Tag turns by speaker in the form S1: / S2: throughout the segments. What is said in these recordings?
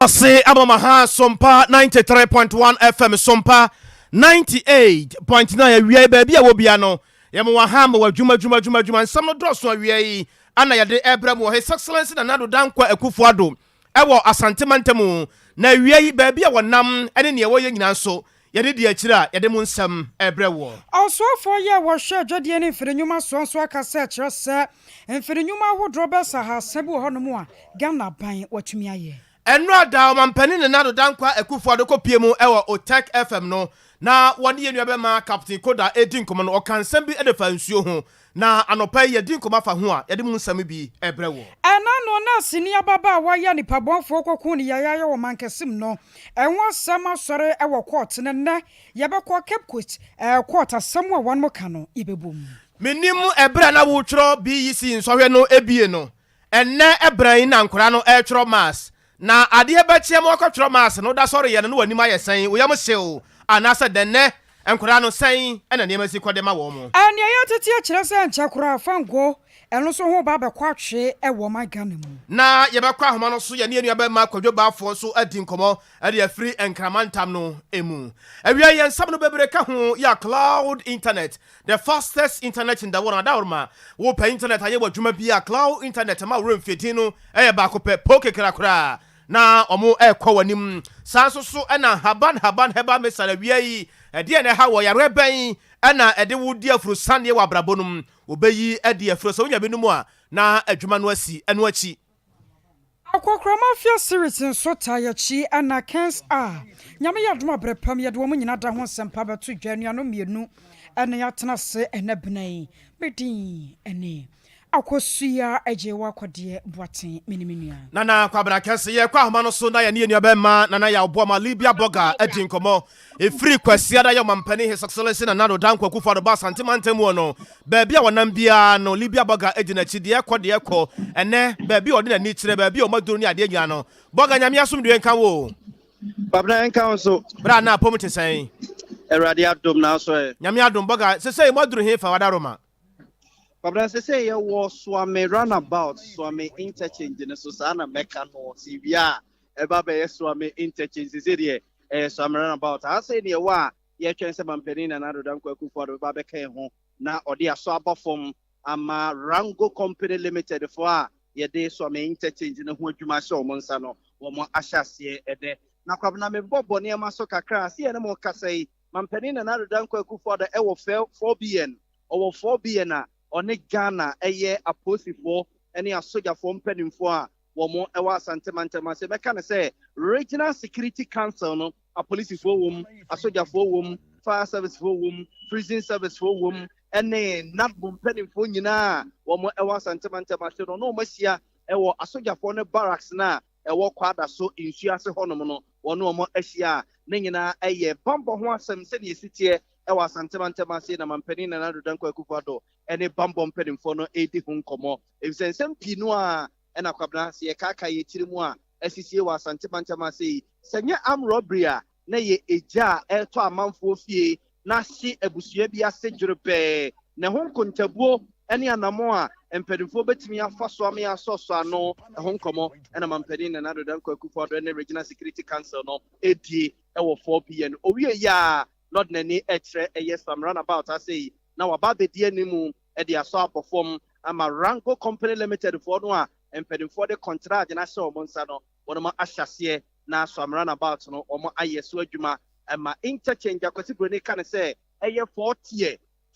S1: Ase ama ha Sompa 93.1 FM, Sompa 98.9. Awia yi, baabi a wɔ bia no, yɛma wɔ ha ma wɔ adwuma, adwuma, adwuma, adwuma. Nsɛm no dɔɔso. Awia yi ana yɛde ɛbrɛ mu wɔ His Excellency Nana Addo Dankwa Akufo Addo ɛwɔ Asante mantam na awia yi, baabi a wɔnam ne nea wɔyɛ nyinaa nso, yɛde di akyire a yɛde mu nsɛm ɛbrɛ wɔ.
S2: Ɔsoafoɔ yi a wɔhwɛ adwadeɛ ne mfiri nnwuma soɔ nso aka sɛ kyerɛ sɛ mfiri nnwuma ahodoɔ bɛsa 300 bi wɔ hɔnom a Ghana ban watumi ayɛ.
S1: Ɛno ada ɔmampanin Nana Addo Dankwa Akufo Addo kɔpie mu ɛwɔ Otec FM no na wɔne yɛn nua bɛma Captain Koda edi nkɔmɔ no, ɔka nsɛm bi de fa nsuo ho, na anɔpa yi yɛdi nkɔmɔ afa ho a yɛde mu nsɛm bi ɛbrɛ wɔ.
S2: Ɛna no na sini ababaawa yɛ nipa bɔnfoɔ kɔko ne yɛyɛ wɔ mankɛsim no, ɛho asɛm asɔre ɛwɔ court no. Nnɛ yɛbɛkɔ Cape Coast court, asɛm a wɔn ka no yɛbɛbɔ mu.
S1: Menim ɛberɛ a na wotwerɛ BEC nsɔhwɛ no ebie no, ɛnnɛ ɛberɛ yi na nkwadaa no ɛretwerɛ maths, na adeɛ bɛkyeɛ ma wɔkɔtwerɛ maths no, woda sɔre yɛ no na w'anim ayɛ sɛn, wo yam hyew anaasɛ dɛnnɛ nkwadaa no sɛn ɛna nneɛma si kɔde ma wɔn mo?
S2: Ɛnea yɛtete akyerɛ sɛ nkyɛ koraa fango ɛno nso ho ba bɛkɔ atwe ɛwɔ ɔman Ghana mu.
S1: Na yɛbɛkɔ ahoma no so, yɛne yɛn nua Kwadwo Baafoɔ nso adi nkɔmmɔ ɛde afiri Nkramantam no emu. Awia yɛn nsɛm no bebree ka ho. Yɛ Cloud Internet, the fastest internet in the world. Adaworoma, wopɛ internet ayɛ wɔ adwuma bi a, Cloud Internet ma worɛ mfidin no ɛyɛ baako pɛ po kekra koraa na ɔmo ɛrekɔ w'anim. Saa nso so ɛna Haban Haban Herbal Mixture. Awia yi, ɛdeɛ na ɛha wɔ yareɛ bɛn ɛna ɛde wo di afurusaneɛ wɔ abrabɔ no mu, wobɛyi ɛde afuro sɛ wonya binom a na adwuma no asi. Ɛno akyi,
S2: Akɔkora series nso ta yɛkyi, ɛna Kens a Nyame yɛ adom aberɛ pam yɛde wɔn nyinaa da ho nsɛmpa bɛto dwa. Anuanom mmienu ɛne yɛatena ase ɛnɛ bena yi. Medin ɛne Akosua Agye Wakɔdeɛ Boaten, mene me nua.
S1: Nana Kwabena Kɛse. Yɛkɔ ahoma no so na yɛne yɛn nuabɛma Nana yɛ aboa ma Libya Bɔga adi nkɔmmɔ. Ɛfiri Kwasiada yɛ ɔmampani His Excellency Nana Addo Dankwa Akufo Addo ba Asante mantam mu no, baabi a wɔnam biara no, Libya Bɔga adi n'akyi. Deɛ ɛkɔ, deɛ ɛkɔ ɛnɛ, baabi a ɔde n'ani kyerɛ, baabi a ɔmaduro ne adeɛ nyinaa no. Bɔga, Nyame asomdue nka wo.
S3: Babena, nka wo so.
S1: Berɛ a na apɔm te sɛn?
S3: Awurade adom na so ɛ.
S1: Nyame adom. Bɔga, sɛ sɛ moaduru he fa wadaroma?
S3: Babena, sɛ yɛwɔ Suame roundabout, Suame interchange no so. Saa na mɛka no si wie a ɛba bɛyɛ Suame interchange. Sɛ deɛ ɛyɛ Suame roundabout ha sɛ neɛ ɛwɔ a yɛtwɛn sɛ mampanin Nana Addo Dankwa Akufo Addo bɛba bɛka yɛn ho na ɔde asɔ aba fam ama Rango Company Limited foɔ a yɛde Suame interchange no ho adwuma ahyɛ wɔn nsa no, wɔn ahyɛ aseɛ ɛdɛ. Na Kwabena, mebɔbɔ nneɛma so kakra sɛ yɛne mo kasa yi, mampanin Nana Addo Dankwa Akufo Addo ɛwɔ fɛ 4BN, ɔwɔ 4BN a ɔne Ghana ɛyɛ apolisifoɔ ne asogyafoɔ mpanimfoɔ a wɔn ɛwɔ Asante mantam ase. Bɛka no sɛ Regional Security Council no, apolisifoɔ wɔ mu, asogyafoɔ wɔ mu, fire service foɔ wɔ mu, prison service foɔ wɔ mu, ɛne NADMO mpanimfoɔ nyinaa wɔn ɛwɔ Asante mantam ase no, na wɔn ahyia ɛwɔ asogyafoɔ no barracks na ɛwɔ Kwada so nsuo ase hɔnom no. Wɔn wɔn ahyia a ne nyinaa ɛyɛ bambɔ ho asɛm, sɛdeɛ esi teɛ ɛwɔ Asante mantam ase, na mampanin Nana Addo Dankwa Akufo Addo ɛne bambɔ mpanimfoɔ no ɛredi ho nkɔmmɔ, efisɛ nsɛm pii no a ɛna Kwabena, sɛ yɛkaaka yɛ tiri mu a asisie wɔ Asante mantam ase yi, sɛ nyɛ armed robbery a na yɛ egya a ɛretɔ amanfoɔ fie na ahye abusua bi ase dwerɛbɛɛ, na ɛho nkontabuo ne anammɔ a mpanimfoɔ bɛtumi afa so ame asɔsɔ ano, ɛho nkɔmmɔ ɛna mampanin Nana Addo Dankwa Akufo Addo ne Regional Security Council no ɛdie ɛwɔ 4BN. Owie yi a, na ɔde n'ani ɛkyerɛ ɛyɛ Suame roundabout ase yi na waba abɛdi anim ɛde asɔ abɔ fam ama Rango Company Limited foɔ no a mpanimfoɔ de contract no ahyɛ wɔn nsa no, wɔn ahyɛ aseɛ na Suame roundabout no wɔn ayɛ so adwuma ɛma interchange. Akwasi Broni ka ne sɛ ɛyɛ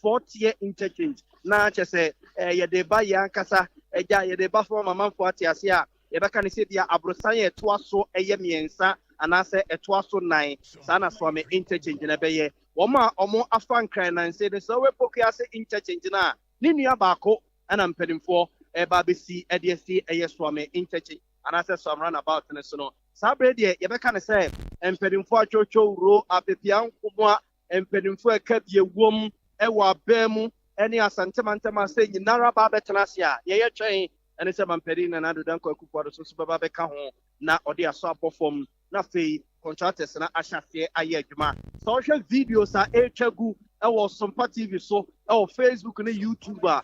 S3: four tier interchange, na kyɛ sɛ yɛde ba yɛ ankasa ɛgya yɛde ba fam ama amanfoɔ ate ase a, yɛbɛka ne sɛ bia aborosan yɛ ɛtoa so ɛyɛ mmiɛnsa anaasɛ ɛtoa so nan. Saa na Suame interchange na ɛbɛyɛ. Wɔn a wɔn afa Nkran nanse no sɛ wɔwɔ Pokuase interchange no a, ne nua baako ɛna mpanimfoɔ ɛba abɛsi ɛde asi ɛyɛ Suame interchange anaasɛ Suame roundabout no so no. Saa bere deɛ, yɛbɛka ne sɛ mpanimfoɔ atwotwo wuro apepia nkomoa, mpanimfoɔ ɛka bie wom ɛwɔ abɛn mu ɛne Asantemantam ase nyinara ba abɛtena ase a yɛyɛ twɛn ɛne sɛ mampanin Nana Addo Dankwa Akufo Addo so so bɛba bɛka ho na ɔde asɔ abɔ fam na afei contractors na ahyɛ aseɛ ayɛ adwuma. Sɛ ɔhwɛ videos a ɛretwa gu ɛwɔ Sompa TV so, ɛwɔ Facebook ne YouTube a,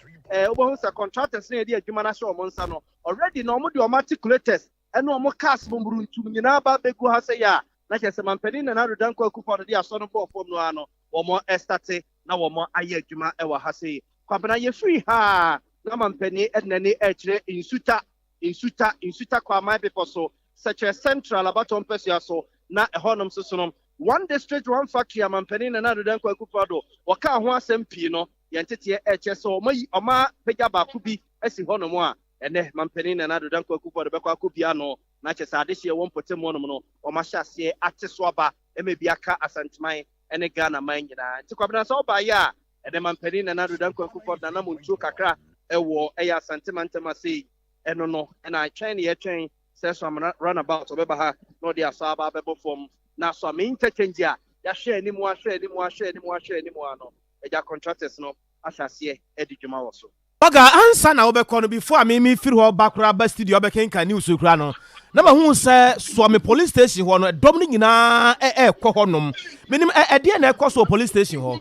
S3: wobɛhu sɛ contractors na yɛde adwuma no ahyɛ wɔn nsa no, already na wɔn de wɔn articulators. ɛne wɔn cars mumuruntum nyinaa ba abɛgu ha sɛ yɛ a, na kyerɛ sɛ Mampanin Nana Addo Dankwa Akufo-Addo de asɔ no bɔɔ fam no ara no, wɔn ɛstate na wɔn ayɛ adwuma wɔ ha sei. Kwabena, yɛfiri ha a, na Mampanin de n'ani rekyerɛ Nsuta, Nsuta, Nsuta Kwaman Bepɔ so, Sɛkyerɛ Central abatoɔ mpasua so, na ɛhɔnom nso so no, One District One Factory a Mampanin Nana Addo Dankwa Akufo-Addo wɔkaa ho asɛm pii no, yɛn nteteɛ rekyerɛ sɛ wɔayi, wɔapagya baako bi asi hɔnom a ɛnnɛ Mampanin Nana Addo Dankwa Akufo-Addo bɛkɔ akɔbue ano, na kyerɛ sɛ adehyeɛ wɔ mpɔtam hɔnom no, wɔahyɛ aseɛ ate so aba ma bi aka Asanteman ne Ghana man nyinaa. Nti Kwabena sɛ wobaeɛ a, ɛnnɛ Mampanin Nana Addo Dankwa Akufo-Addo n'anamontuo kakra wɔ ɛyɛ Asante mantam ase yi, ɛno no na twɛn ne yɛtwɛn sɛ Suame Runabout ɔbɛba ha na ɔde asɔ aba abɛbɔ fam. Na Suame Interchange a yɛahwɛ anim ahwɛ anim ahwɛ anim ahwɛ anim ara no, agya contractors no ahyɛ aseɛ adi dwuma wɔ so.
S1: Oga, ansa na wobɛkɔ no, before a me me firi hɔ ba koraa ba studio abɛkenkan news no koraa no, na mahu sɛ Suame police station hɔ no, ɛdɔm no nyinaa ɛɛkɔ hɔ nom. Menim ɛ ɛdeɛn na ɛkɔ so wɔ police station hɔ?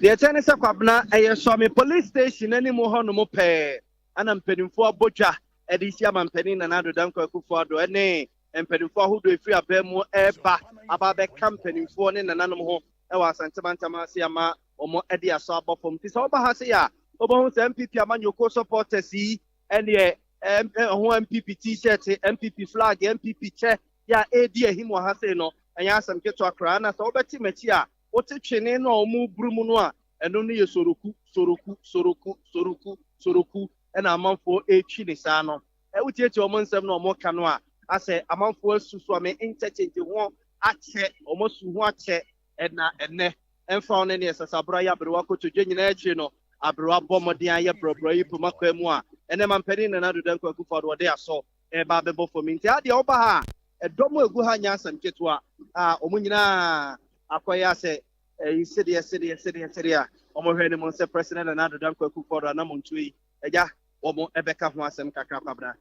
S3: Deɛ ɛkyɛ ne sɛ Kwabena, ɛyɛ Suame police station anim hɔ nom pɛɛ ɛna mpanimfoɔ abɔ dwa de resi amampanin Nana Addo Dankwa Akufo-Addo ne mpanimfoɔ ahodoɔ ɛfiri abɛn mu reba aba abɛka mpanimfoɔ ne nananom ho wɔ Asante mantam ase ama wɔn de asɔ abɔ fam. Nti sɛ woba ha sei a, wobɛhu sɛ NPP amanyɔkuo supporters yi ɛneɛ ɛho NPP t-shirt, NPP flag, NPP kyɛ yɛ a ɛredi ahim wɔ ha sei no, ɛnyɛ asɛm ketewa koraa. Na sɛ wobɛte m'akyi a, wote twene no a wɔreburu mu no a, ɛno no yɛ soroku, soroku, soroku, soroku, soroku ɛna amanfoɔ ɛretwi ne saa no. Wotietie wɔn nsɛm na wɔka no a, asɛ amanfoɔ asu so a me interchange ho akyɛ, wɔn asu ho akyɛ. Ɛna ɛnnɛ, ɛmfa ho ne nea ɛsɛ sɛ aberewa yɛ aberewa kotodwe nyinaa akyiri no, aberewa bɔ mmɔden ayɛ brɔbrɔ yi poma kwan mu a ɛnnɛ Mampanin Nana Addo Dankwa Akufo-Addo ɔde asɔ reba abɛbɔ fam yi. Nti ha deɛ woba ha a, ɛdɔm a ɛgu ha nyɛ asɛm ketewa a wɔn nyinaa akɔyɛ asɛ ɛyi sedeɛ sedeɛ sedeɛ sedeɛ a wɔhwɛ anim sɛ President Nana Addo Dankwa Akufo-Addo anamontuo yi agya wɔn ɛbɛka ho asɛm kakra kwabena.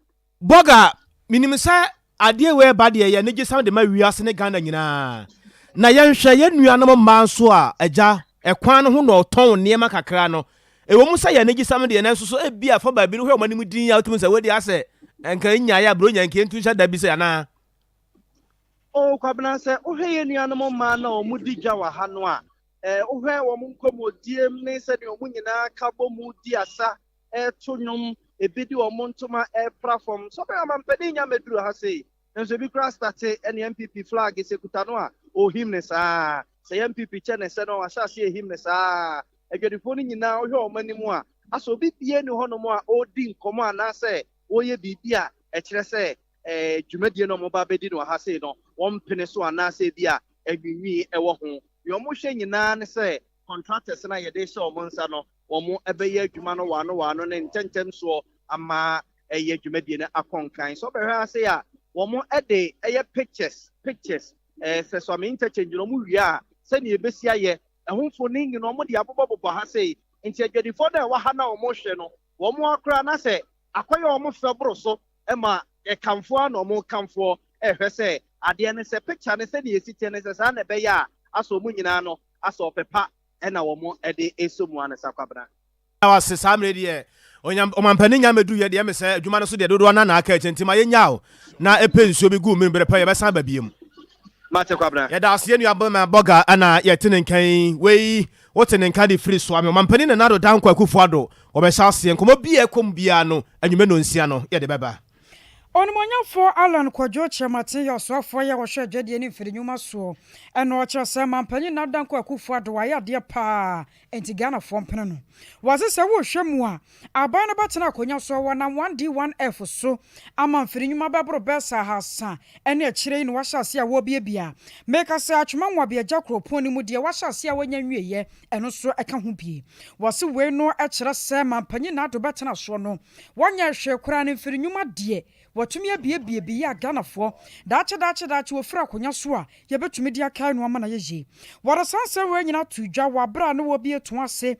S1: Bɔga, menim sɛ adeɛ wei ɛba deɛ ɛyɛ anigyesɛm de ma wiase ne Ghana nyinaa. Na yɛnhwɛ yɛn nuanom mmaa nso a, agya, ɛkwan no ho na ɔtɔn nneɛma kakra no. Ɛwɔ mu sɛ ɛyɛ anigyesɛm deɛ, nanso so ebia fa baabi no wohwɛ wɔn anim dinn a wotumi hu sɛ wei deɛ asɛ nka nyaeɛ a Buronya nka yɛntu nhyɛ da bi sɛ anaa?
S3: Oh, Kwabena, sɛ wohwɛ yɛn nuanom mmaa no a wɔdi dwa wɔ ha no a, eh, wohwɛ wɔn nkɔmmɔdie ne sɛdeɛ wɔn nyinaa ka bɔ mu di asa, reto nnwom, ebi de wɔn ntoma repra fam. Sɛ ɔbɛyɛ ɔmampanin nya mmɛduru ha sei, nanso ebi koraa state ne NPP flag sɛ kuta no a, ɔrehim ne saa. Sɛ yɛ NPP kyɛ ne sɛ no a, wahyɛ aseɛ rehim ne saa. Adwadifoɔ no nyinaa wohwɛ wɔn anim a, asɛ obi biara nni hɔnom a ɔredi nkɔmmɔ anaasɛ ɔreyɛ biribi a ɛkyerɛ sɛ eh, dwumadie no a wɔba abɛdi no wɔ ha sei no, wɔmpene so anaasɛ ebi a anwiinwii wɔ ho. Deɛ wɔhwɛ nyinaa ne sɛ contractors no a yɛde rehyɛ wɔn nsa no, wɔbɛyɛ adwuma no waano waano ne ntɛntɛm soɔ ama ɛyɛ dwumadie no akɔ nkan. Sɛ wobɛhwɛ ha sei a, wɔde ɛyɛ pictures, pictures, ɛɛ sɛ Suame interchange no wɔwie a, sɛdeɛ ɛbɛsi ayɛ, ɛho mfonin nyinaa wɔde abobɔbobɔ ha sei. Nti adwadifoɔ no a ɛwɔ ha no a wɔrehwɛ no, wɔn ara koraa na sɛ akɔyɛ wɔn fɛ boro so ma ɛkamfoɔ ara na wɔrekamfoɔ rehwɛ sɛ adeɛ no sɛ picture no sɛdeɛ ɛsi teɛ no sɛ saa na ɛbɛyɛ a, asɛ wɔn nyinaa no asɛ ɔpɛ pa na wɔn de resɔ mu ansa Kwabena.
S1: Meda wo ase saa mmerɛ yi deɛ ɔmampanin nya mmɛduru yɛ deɛ me sɛ adwuma no so deɛ dodoɔ no na aka akyire nti ma yɛnya wo na ɛpɛ nsuo bi gu mmerɛ berɛ pɛ yɛbɛsan aba biom.
S3: Mate Kwabena.
S1: Yɛda ase yɛn nua bɛma Bɔga ɛna yɛte ne nka yi wei wote ne nka de firi Soame ɔmampanin Nana Addo Dankwa Akufo Addo wɔbɛhyɛ aseɛ nkɔmmɔ bi a ɛkɔ mu biara no anwummerɛ nonsia no yɛde bɛba.
S2: Onimuonyamfoɔ Allan Kwadwo Kyerematen yɛ ɔsoafoɔ yi a ɔhwɛ adwadie ne mfiri nnwuma soɔ. Ɛna ɔkyerɛ sɛ Mampanyin Nana Dankwa Akufo Addo wayɛ adeɛ paa enti Ghanafoɔ mpene no. Wɔse sɛ wohwɛ mu a, aban no bɛtena akonwa soɔ wɔnam 1D1F so ama mfiri nnwuma bɛboro bɛɛsɛ ahasa ne akyire yi na wahyɛ aseɛ a wɔrebiabia. Meka sɛ Atwoma Nwabiagya kuropɔn no mu deɛ wahyɛ aseɛ a wɔanya nwieɛ ɛno nso ɛka ho bi. Wɔse wei no kyerɛ sɛ Mampanyin Nana Addo bɛtena soɔ no Wɔnyɛɛ hwee koraa no mfiri nnwuma deɛ wɔatumi abiebie bi yɛ a Ghanafoɔ daakye daakye daakye wɔfiri akonya so a yɛbɛtumi de akae no ama no ayɛ yie. Wɔde saa nsɛm wei nyinaa too dwa wɔ aberɛ a na wɔrebie to ase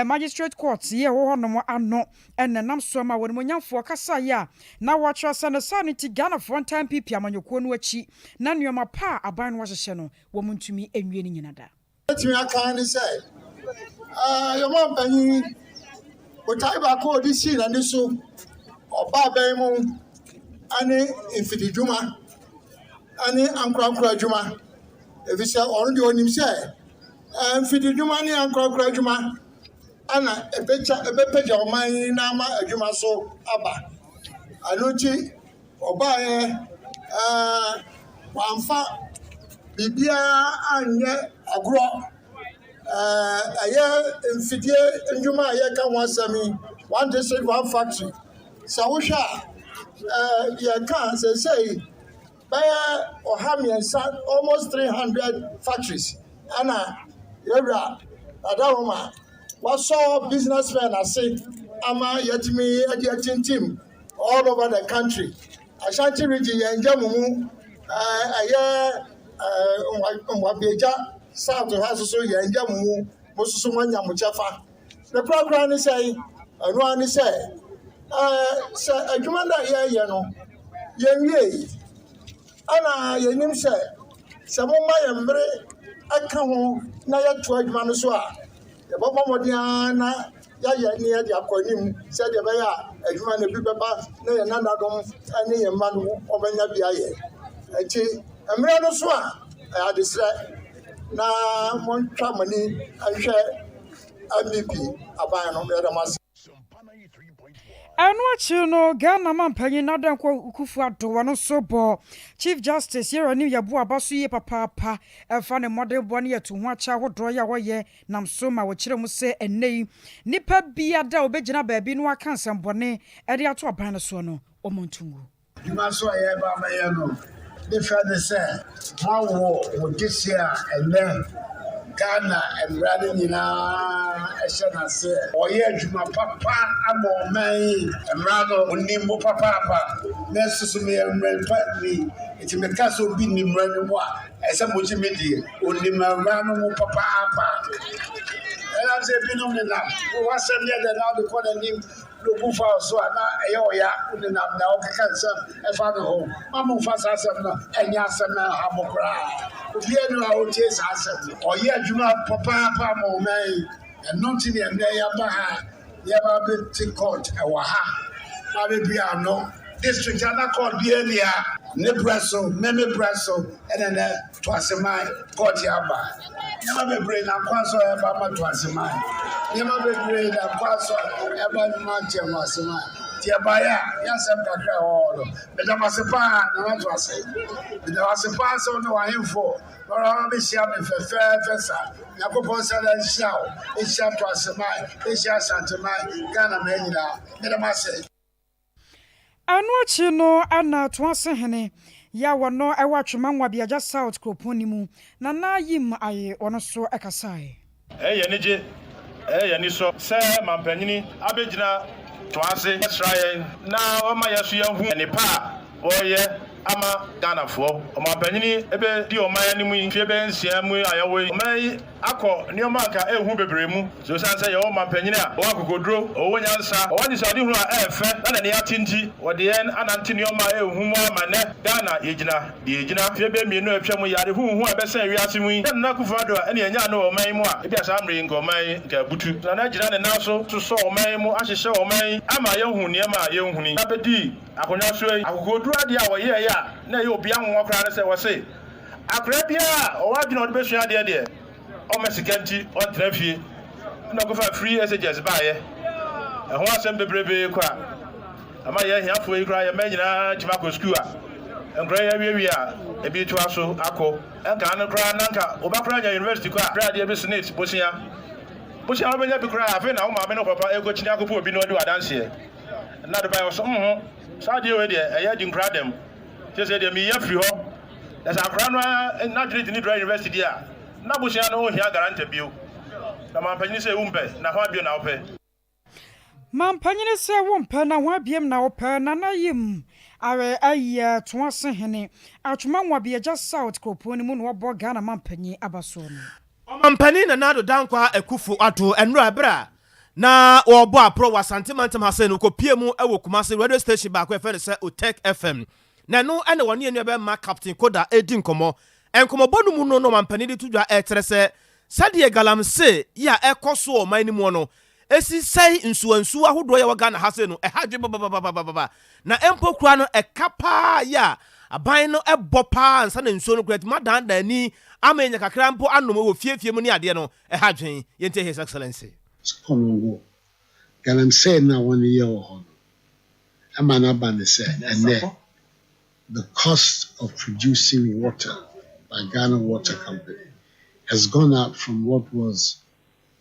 S2: Magistrate Court yi a ɛwɔ hɔnom ano na ɛnam so ama wɔn animuonyamfoɔ kasaeɛ a na wɔkyerɛ sɛ ne saa no nti Ghanafoɔ ntaa mpiapia amanyɔkuo no akyi na nnoɔma pa a aban no ahyehyɛ no wɔn ntumi nwie ne nyina da.
S4: Mɛtumi aka ara ne sɛ, yɛn ɔmampanyin, botae baako a ɔde sii n'ani so, ɔbaa bɛn mu. ne mfididwuma ne ankorankoro adwuma, efisɛ ɔno deɛ ɔnim sɛ mfididwuma ne ankorankoro adwuma na ɛbɛtwa ɛbɛpagya ɔman yi na ama adwuma so aba. Ɛno nti ɔbaeɛ ɛɛ wamfa biribiara anyɛ agorɔ. Ɛɛ ɛyɛ mfidie ndwuma a yɛka ho asɛm yi, one district one factory. Sɛ wohwɛ a, ɛɛ yɛka a seesei bɛyɛ 300, almost 300 factories ɛna yɛwura Adaroma wasɔ businessmen ase ama yɛatumi de atintim all over the country. Ashanti region yɛn gya mu mu ɛyɛ Nwabiagya South ha nso so yɛn gya mu mu mo nso so moanya mo kyɛfa. Ne korakora ne sɛn? Ɛno ara ne sɛ sɛ adwuma no a yɛreyɛ no yɛnwiei ɛna yɛnim sɛ sɛ moma yɛn mmere ka ho na yɛtoa adwuma no so a, yɛbɛbɔ mmɔden ara na yɛayɛ ne yɛde akɔ anim sɛdeɛ ɛbɛyɛ a adwuma no bi bɛba na yɛn nananom ne yɛn mma no wɔbɛnya bi ayɛ. Nti mmerɛ no so a, ɛyɛ adesrɛ na montwa mo ani nhwɛ NPP aban no. Yɛda mo ase.
S2: Ɛno akyiri no, Ghana manpanyin Nana Dankwa Akuffo Addo ɔno nso bɔ Chief Justice Yerani Yeboah aba so yie papaapa ɛfa ne mmɔdenbɔ ne atuhoakyɛ ahodoɔ yi a ɔyɛ nam so ma wɔkyerɛ mu sɛ ɛnnɛ yi nipa biada a ɔbɛgyina baabi na waka nsɛmbɔne de ato aban no soɔ no wɔmmɔ nto ngu.
S4: Adwuma nso a yɛreba abɛyɛ no, ne fɛ ne sɛ moawo mo dehye a ɛnnɛ Ghana mmara no nyinaa hyɛ n'aseɛ. Ɔreyɛ adwuma papa ama ɔman yi. Mmara no, ɔnim mu papaapa. Me nso so meyɛ mmara pa ni, nti meka sɛ obi nni mmara no mu a, ɛsɛ sɛ mogye me die. Ɔnim mmara no mu papaapa. Ɛnam sɛ ebinom nenam, wo asɛm yɛ dɛ na wode kɔ n'anim. Na obu fa wo so a, na ɛyɛ ɔya, wonenam na wokeka nsɛm fa ne ho. Mma mommfa saa asɛm no nnyɛ asɛm na ɛnha mo koraa. Obiara nni hɔ a otie saa asɛm no. Ɔyɛ adwuma papaapa ma ɔman yi. Ɛno nti na ɛnnɛ yɛaba ha a yɛreba abɛte court wɔ ha na abɛbue ano. District a na court biara nni ha. Ne berɛ so, me me berɛ so ɛna ɛnnɛ Toaseman court yi aba. Nneɛma bebree na nkwa so a ɛba ma Toaseman. Nneɛma bebree na nkwa so a ɛba ma Kyɛnwaseman. Nti ɛbaeɛ a, yɛ asɛm kakra a ɛwɔ hɔ no. Meda mo ase paa, Nana Toase. Meda wo ase paa sɛ wo ne w'ahemfo wɔreba abɛhyia me fɛfɛɛfɛ saa. Nyankopɔn nsa da nhyira wo, nhyira Toaseman, nhyira Asanteman, Ghana man nyinaa. Meda mo ase.
S2: Ɛno akyi no na Toase hene yi a wɔno wɔ Atwema Nwabiagya South kuropɔn no mu, Nana Yim Aye, ɔno nso kasae.
S5: Ɛyɛ yɛn anigye, ɛyɛ yɛn anisɔ sɛ mampanyini abɛgyina Toase asra yɛn na wama yɛn nso yɛahu nnepa a wɔreyɛ ama Ghanafoɔ. Ɔmampanyini bɛdi ɔman anim yi mfeɛ bɛyɛ nsia mu a yɛwɔ yi, ɔman yi akɔ nneɛma a anka ɛyɛ hu bebree mu. So esiane sɛ yɛwɔ ɔmampanyin a ɔwɔ akokoduru, ɔwɔ nyansa, ɔwɔ anisoadehunu a ɛyɛ fɛ na n'ani ate nti, wɔde yɛn anante nneɛma a ɛyɛ hu mu ara ma nnɛ Ghana yegyina deɛ yegyina. Mfeɛ bɛyɛ mmienu a atwam yi, ade huhuhu a ɛbɛsɛn wiase mu yi, sɛ Nana Akufo-Addo a ɛne yɛnyaa no wɔ ɔman yi mu a, ebia saa mmerɛ yi nka ɔman yi nka abutu. Nana agyina ne nan so sosɔ ɔman yi mu, ahyehyɛ ɔman yi ama yɛahu nneɛma a yɛnhunu yi. Abɛdi akonnwa so yi, akokoduru adeɛ a wɔyɛeɛ a na ɛyɛ obiara nwonwa koraa ne sɛ wɔse akwadaa biara a ɔwɔ adwene a ɔde bɛsua adeɛ deɛ, ɔmma sika nti ɔntena fie na ɔkɔfa free SHS baeɛ. Ɛho asɛm bebrebee kwa. Ama yɛn ahiafoɔ yi koraa yɛn mma nyinaa tumi akɔ sukuu a nkwadaa yi awiewie a ebi toa so akɔ. Nka ano koraa na nka wo ba koraa nya university kɔ a berɛ adeɛ bi senate bosea. Bosea wobɛnya bi koraa afei na wo maame ne wo papa ɛrekɔkyini akɔpɛ obi na wadi wo adanseɛ. Na de baeɛ ɔso nho saa adeɛ wei deɛ ɛyɛ adi nkoraa dɛm. Seesei deɛ meyi afiri hɔ. Na sɛ akwadaa no ara n'adwene de ne dura university deɛ a, na abusua no nhia guarantor bio. Na mampanyini sɛ wompɛ, na hwan bio na wopɛ?
S2: Mampanyini sɛ wompɛ, na hwan biom na wopɛ? Nana Yim Are yɛ Toase hene, Atwoma Nwabiagya South kuropɔn no mu na wɔbɔ Ghana mampanyin abasoɔ no.
S1: Ɔmampanin Nana Addo Dankwa Akuffo Addo nnora bere a na wɔrebɔ aporɔ wɔ Asante mantam ha sei no, wɔkɔpuee mu wɔ Kumasi radio station baako a yɛfrɛ no sɛ Otec FM. Na ɛno na wɔne yɛn nuabɛrima Captain Koda redi nkɔmmɔ. Nkɔmmɔbɔ no mu no na ɔmampanin de to dwa rekyerɛ sɛ sɛdeɛ galamsey yi a ɛrekɔ so wɔ ɔman no mu no, ɛsi sɛe nsuwansuwa ahodoɔ yɛ wɔ Ghana ha sei no, ɛha adwene babababababa. Na mpo koraa no, ɛka paa yɛ a aban no bɔ paa ansa na nsuo no koraa atumi adandan ani ama yɛanya kakra mpo anom wɔ fiefie mu ne adeɛ no, ɛha adwene. Yɛntie His Excellency.
S6: Konongo, galamsey no a wɔyɛ wɔ hɔ no, ɛma no aba ne sɛ ɛnnɛ, the cost of producing water by Ghana Water Company has gone up from what was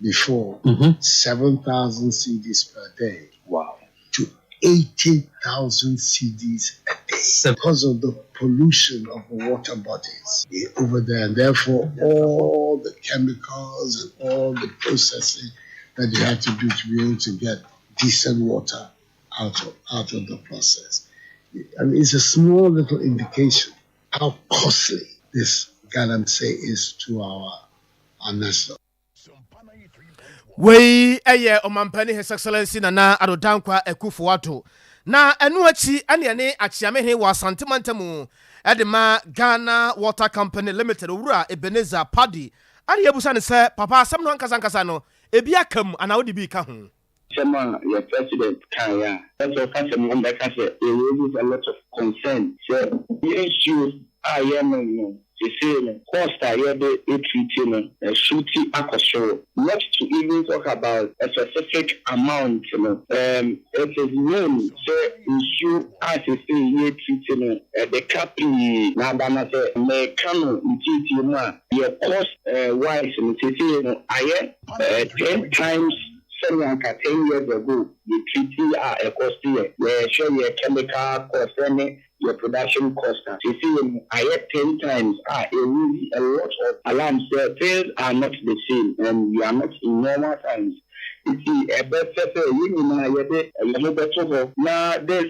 S6: before 7,000 cedis per day to 80,000 cedis a day because of the pollution of the water bodies over there, and therefore all the chemicals and all the processing that you have to do to be able to get decent water out of the process. I mean, it's a small little indication how costly this galamsey is to our national.
S1: Wei ɛyɛ ɔmampanin, His Excellency Nana Addo Dankwa Akufo Addo. Na ɛno akyi, ɛne ɛne akyeamehene wɔ Asante mantam ɛde ma Ghana Water Company Limited, Owura Ebenezer Padi, ane yɛbusa ne sɛ, papa, asɛm no ankasa ankasa no, ebi aka mu anaa wode bi ka ho?
S7: Asɛm a yɛ president kaeɛ a ɛsɛ ɔka sɛ mo bɛka sɛ it raises a lot of concern sɛ yɛn nsuo a yɛnom no sesei no, cost a yɛde etreat no ɛso ti akɔ soro. Not to even talk about a specific amount no, it is known sɛ nsuo a sesei yɛtreat no, ɛde ka pii na aba. Na sɛ mɛka no ntiitie mu a, yɛ cost wise no, sesei no ayɛ 10 times sɛnea nka 10 years ago yɛ treat a ɛcost yɛ. Yɛhwɛ yɛ chemical cost ɛne yɛ production cost a, sesei no ayɛ 10 times a ɛraise a lot of alarm sɛ things are not the same and we are not in normal times. Nti ɛbɛfɛ sɛ yɛn nyinaa yɛde yɛn ho bɛto hɔ na this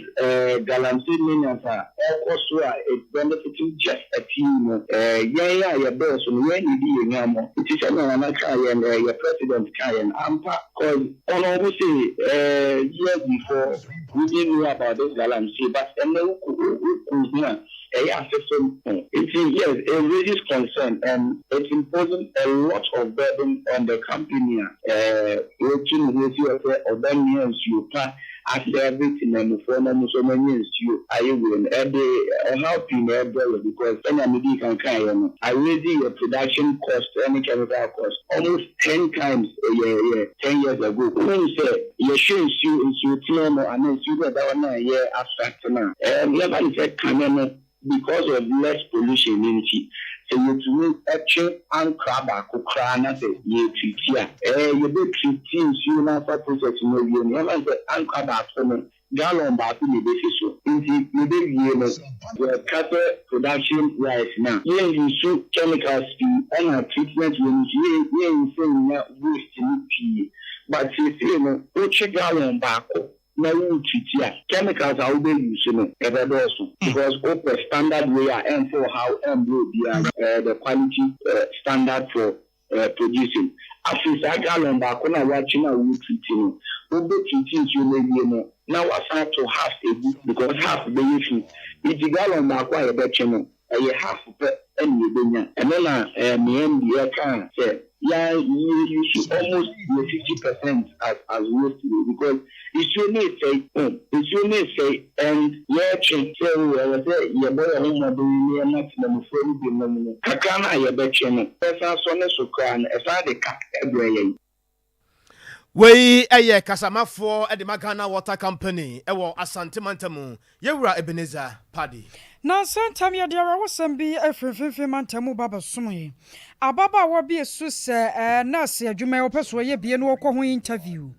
S7: galamsey menace a ɛkɔ so a it benefiting just a few no, yɛn a yɛbɛɛ so no, yɛn na edi yɛn nyamɔ. Nti sɛ na nana kaa yɛn, yɛ president kaa yɛn ampa, 'cause ɔno ɔmo say years before we didn't know about this galamsey, but ɛnɛ wokɔ wokɔ hu a ɛyɛ asɛsɛm ho. Nti yes, it raises concern and it's imposing a lot of burden on the company a wɔtu ne ho si hɔ sɛ ɔbɛnoa nsuo pa aserve temamufoɔ na ɔmo nso ɔmo nsuo ayɛ wei no. Ɛde ɔhaw pii na ɛbrɛ yɛ, because sɛnea medi kan kan yɛ no, araise yɛ production cost ɛne chemical cost almost 10 times yɛ yɛ 10 years ago. Wɔn sɛ yɛhwɛ nsuo tene no anaa nsuo bi a ɛda hɔ no a yɛ extract no a, yɛfa ne sɛ kane no, because of less pollution ne nti, sɛ yɛtumi ɛtwe ankora baako koraa na sɛ yɛtreat a, yɛbɛtreat nsuo no afa process no awie no, yɛfa sɛ ankora baako no, gallon baako na ebesi so. Nti yɛbɛwie no, yɛka sɛ production wise na yɛnuse chemicals pii ɛna treatment wɔ no nso yɛnse nya waste no pii. But seesei no, wotwe gallon baako na wotreat a, chemicals a wobɛuse no ɛbɛdɔɔso, because wopɛ standard way a ɛmfa ɔhaw ɛmbrɛ obiara, the quality standard for producing. Afei saa gallon baako no a woakye no a wotreat no, wobɛtreat nsuo no awie no na wasan to half egu, because half bɛyɛ fi. Nti gallon baako a yɛbɛkye no, ɛyɛ half pɛ ɛna yɛbɛnya. Ɛno na mmea deɛ ka sɛ yɛn use almost yɛ 50% as waste, because nsuo no esɛe o, nsuo no esɛe, and yɛretwe sɛ o ɛwɔ sɛ yɛbɔ yɛn ho mmɔden ne yɛma temamufoɔ no bi nom no, kakra no a yɛbɛtwe no, ɛsan sɔ ne so koraa no, ɛsan de ka ɛbrɛ yɛn.
S1: Wei ɛyɛ kasamafoɔ de ma Ghana Water Company ɛwɔ Asante mantam, yɛwura Ebenezer Padi.
S2: Na nsɛntam yɛde awerɛwosɛm bi afiri mfimfini mantam mu ba bɛsom yi. Ababaawa bi esu sɛ nurse adwuma yi wɔpɛ so ɔyɛ bie no, wɔkɔ ho interview.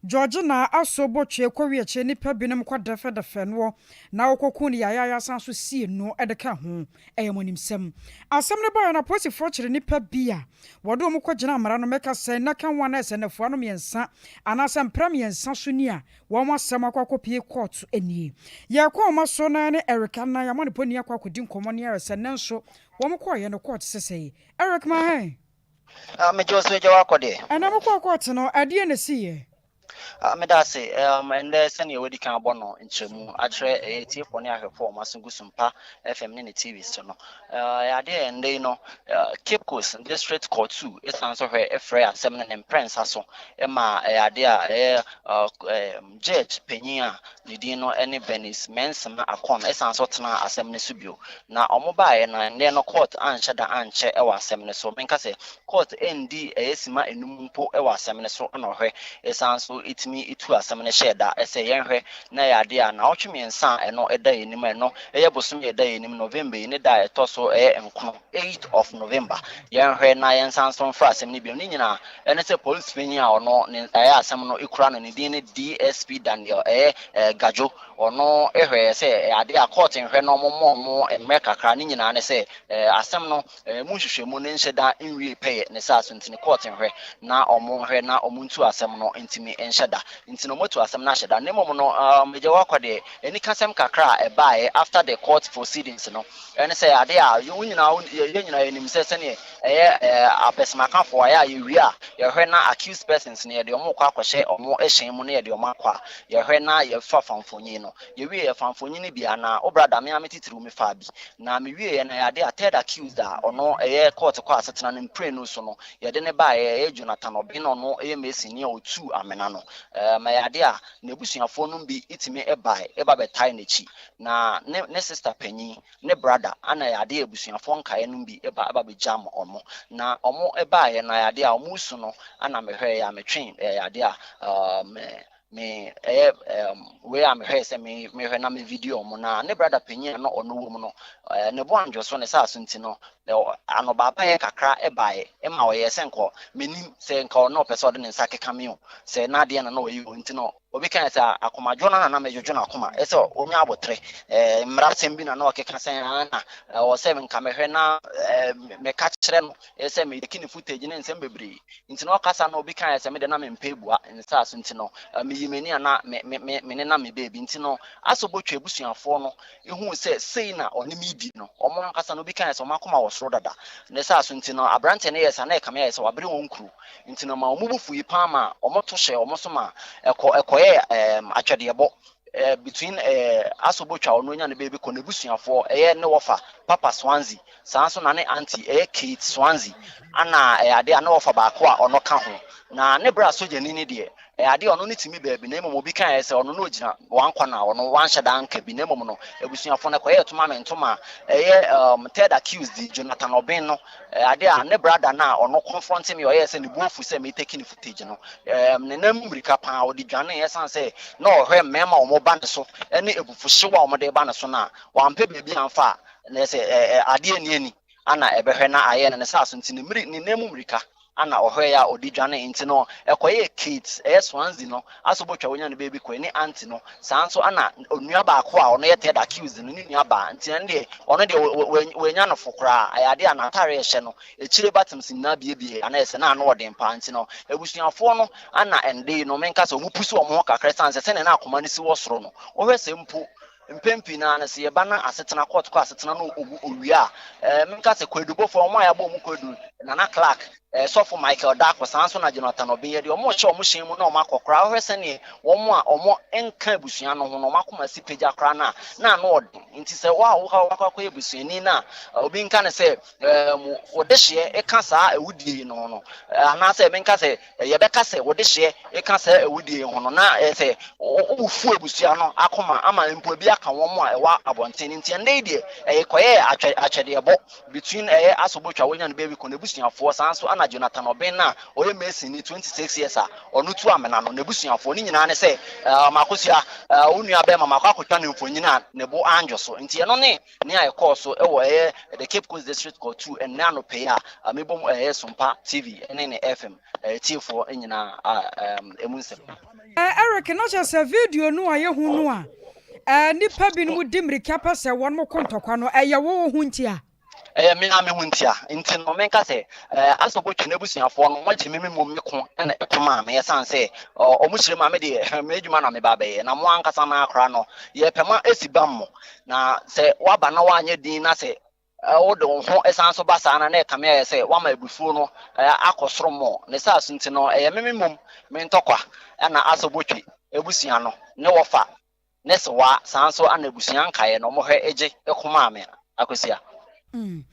S2: Georgina aso bɔtwe kɔwie akyire, nnipa binom kɔ dɛfɛdɛfɛ noɔ na wɔkɔku no yayaya, san so sie no de ka ho. Ɛyɛ mo animsɛm. Asɛm no baeɛ no, apolisifoɔ kyerɛ nnipa bi a wɔde wɔn kɔgyina mmara no mɛka sɛ nnaka ho a na ɛsɛ nnafua no 3 anaasɛ mpra 3 so ni a wɔn asɛm akɔ akɔpie court nie. Yɛkɔ wɔn so na ne Eric Anan yɛamɔ ne pɔni akɔ akɔdi nkɔmmɔ ne ayɛ sɛ nnɛ nso wɔn kɔɔyɛ no court sesɛe. Eric, ma hɛn.
S8: Ah, megye wo so, agya wakɔ deɛ.
S2: Ɛna mokɔɔ court no, ɛdeɛ na ɛsiiɛ?
S8: Ah, meda ase. Um, ɛndɛ sɛnea wadi kan abɔ no nkyerɛmu akyerɛ ɛyɛ tiefoɔ ne ahwɛfoɔ a wɔn aso gu Sumpa FM ne ne TV so no. Ɛyɛ adeɛ a ɛndɛ yi no, Cape Coast District Court 2 ɛsan so hwɛ ɛfrɛ asɛm no ne mprɛnsa so ɛma ɛyɛ adeɛ a ɛyɛ judge panyin a ne din no ɛne Bernice Mensima Akon ɛsan so tenaa asɛm no so bio. Na wɔn baeɛ no, ɛndɛ no court anhyɛ da ankyɛ ɛwɔ asɛm no so. Menka sɛ court ɛndi ɛyɛ sima enum mpo ɛwɔ asɛm no so ɛna ɔhwɛ ɛsan so ɛtumi ɛtu asɛm no hyɛɛ da ɛsɛ yɛnhwɛ na ɛyɛ adeɛ a naawɔtwe mmiɛnsa a ɛno ɛda yɛn anim a ɛno ɛyɛ bosome a ɛda yɛn anim November yi ne da a ɛtɔ so ɛyɛ nkono 8 of November yɛnhwɛ na yɛnsan so mfra asɛm no bio. Ne nyinaa ɛne sɛ polisi panyin a ɔno ne ɛyɛ asɛm no ekura no, ne din ne DSP Daniel ɛyɛ Gadwo. Ɔno ɛhwɛ sɛ ɛyɛ adeɛ a court nhwɛ na ɔmo mɔ ɔmo mmerɛ kakra. Ne nyinaa ne sɛ asɛm no mu nhwehwɛmu ne nhyɛ da nwie pɛyɛ ne saa so, nti ne court nhwɛ na ɔmo nhwɛ na ɔmo ntu asɛm no ntumi nhyɛ da. Nti na ɔmo atu asɛm no ahyɛ da. Ne mmom no, agya wakɔ deɛ anikasɛm kakra a ɛbaeɛ after the court proceedings no ɛne sɛ adeɛ a wɔn nyinaa, yɛn nyinaa yɛnim sɛ sɛneɛ ɛyɛ apɛsɛmakafoɔ ɛyɛ a yɛwie a yɛhwɛ na accused persons no yɛde ɔmo kɔ akɔhyɛ ɔmo hyɛn mu na yɛde ɔmo akɔ a yɛhwɛ na yɛfa famfonyin no. Yɛwie yɛ famfonyin no bi a na wo brother me a me titiriw me fa bi na mewie yɛ na yɛade a third accused a ɔno ɛyɛ court kɔ asetena no mprenu so no yɛde ne baeɛ, ɛyɛ Jonathan Ɔbɛn. Ɔno ɛyɛ mason a ɔtu amena no. Ma yɛade a n'abusuafoɔ no bi tumi bae ɛba bɛtae n'akyi na ne sister panyin ne brother ana yɛade abusuafoɔ nkaeɛ no bi ɛba bɛgyam ɔmo na ɔmo baeɛ na yɛade a ɔmo su no ana mehwɛ yɛ a metwe yɛade a me ɛyɛ wei a mehwɛ sɛ me mehwɛ na me video ɔmo na ne brother panyin a na ɔno wɔ mu no ne bo andwo so ne saa so. Nti no anobaapa yɛ kakra ɛbaeɛ ɛma ɔyɛ sɛ nkɔ menim sɛ nka ɔno ɔpɛ sɛ ɔde ne nsa keka me o sɛ n'adeɛ na na ɔyɛ o. Nti no obi kan sɛ akomadwo no na na mɛdwodwo n'akoma ɛsɛ ɔnya abotrɛ mmara asɛm bi na na ɔkeka sɛ na ɛwɔ sɛ nka mehwɛ na meka kyerɛ no ɛsɛ metake ne footage ne nsɛm bebree. Nti na ɔkasa na obi kan sɛ mede na mempɛ bua nsa so. Nti no meyi m'ani a na me me me me ne na me beebi. Nti no asɔ bɔtwa abusuafoɔ no ehu sɛ sei na ɔne me di no, ɔmo ankasa no obi kan sɛ ɔmo akoma wɔ soro dada ne saa so. Nti no aberanteɛ no yɛ sa na ɛkame ayɛ sɛ wabere wɔn kuro. Nti no ma ɔmo bu fu yi paa ma ɔmo to hyɛ ɔmo so ma ɛkɔ ɛkɔyɛ atwɛdeɛbɔ between asobotwa ɔno nya ne baabi kɔ n'abusuafoɔ ɛyɛ ne wɔfa Papa Swansea, saa nso na ne aunty ɛyɛ Kate Swansea ana ɛyɛ adeɛ a ne wɔfa baako a ɔno ka ho na ne bra sogyani ne deɛ ɛyɛ adeɛ a ɔno ne tumi baabi. Na mmom obi kan yɛ sɛ ɔno no ogyina wankɔ na ɔno wanhyɛ da nka bi. Na mmom no abusuafoɔ no kɔyɛ toma me ntoma a ɛyɛ third accused Jonathan Ɔbɛn no adeɛ a ne brother na ɔno confront me, ɔyɛ sɛ ne bu afu sɛ me take ne footage no, ne nam mmirika paa ɔde dwane ɛsan sɛ na ɔhwɛ mmarima a wɔn ba ne so ɛne abufuhyew a wɔde ba ne so no a wampɛ baabi amfa a na ɛsɛ adeɛ ni ani ana ɛbɛhwɛ na ayɛ no ne saa so. Nti ne mmiri ne nan mu mmirika ana ɔhwɛ yɛ a ɔde dwane. Nti no ɛkɔyɛ Kate ɛyɛ Swansea no asɔ bɔtwa wonya ne baabi kɔ ne aunty no, saa nso ana onua baako a ɔno yɛ third accused no ne nua baa. Nti ɛno deɛ ɔno deɛ wɔanya no fo koraa. Ɛyɛ adeɛ a n'ataare ɛhyɛ no ekyire buttons nyinaa biebie ana ɛsɛ na ano ɔden paa. Nti no abusuafoɔ no ana ɛnde yi no menka sɛ ɔmo pusu ɔmo ho kakra san sɛ sɛnea na akoma no si wɔ soro no. Wɔhwɛ sɛ mpo mpɛn pii naa no sɛ yɛba na asetena court kɔ asetena no owu owie a menka sɛ kwadubɔfoɔ ɔmo a yɛabɔ ɔmo kwadu, Nana Clark, sɔfo Michael Dako, saa nso na Jonathan Ɔbɛn, yɛ deɛ ɔmo hyɛ ɔmo hyɛn mu na ɔmo akɔ koraa. Wɔhwɛ sɛneɛ wɔn a ɔmo nka abusua no ho no ɔmo akoma si pagya koraa na ano ɔden. Nti sɛ wo a wokɔ wakɔ akɔyɛ busuani na obi nka ne sɛ wɔde hyeɛ ɛka saa awudie yi no ho no anaasɛ menka sɛ yɛbɛka sɛ wɔde hyeɛ ɛka saa awudie yi ho no na sɛ wofu abusua no akoma ama mpo bi aka wɔn a ɛwɔ abɔnten. Nti ɛnɛ yi deɛ ɛyɛ kɔyɛ atwɛdeɛbɔ between ɛyɛ asobotwa wonya no baabi kɔ n'abusuafoɔ, saa nso ana Jonathan Ɔbɛn na ɔyɛ mason ni 26 years a ɔno tu amena no n'abusuafoɔ. Ne nyinaa ne sɛ Makosua wo nua bɛrima makɔ akɔtwa ne mfonyin a ne bo andwo so. Nti ɛno ne nea ɛkɔɔ so ɛwɔ ɛyɛ the Cape Coast District Court 2 ɛnnɛ anɔpɛ yi a mebom ɛyɛ Sompa TV ɛne ne FM tiefoɔ nyinaa a ɛmu nsɛm.
S2: Eric, na kyerɛ sɛ video no a yɛhu no a nipa binom di mmirika pɛ sɛ wɔn mo ko ntɔkwa no, ɛyɛ wo ho ntia?
S8: Ɛyɛ me a me ho ntia. Nti no menka sɛ asɛ bɔtwa n'abusuafoɔ no wɔgye me me mmom me ko ɛna ɛko maa me ɛsiane sɛ ɔmo kyerɛ mu a me deɛ me adwuma na meba bɛyɛ na mo ankasa no akora no yɛpɛ ma esi bam mo na sɛ waba na wanyɛ din na sɛ Wode wo ho san nso ba saa no a, na ɛkame ayɛ sɛ woama abufuo no akɔ soro mmɔɔ. Ne saa so nti no, ɛyɛ me me mmom me ntɔkwa na Asobotwe abusua no ne wɔfa ne sewaa, saa nso na abusua nkaeɛ no wɔhwɛ gye ko maa me. Akosua.
S2: Mm.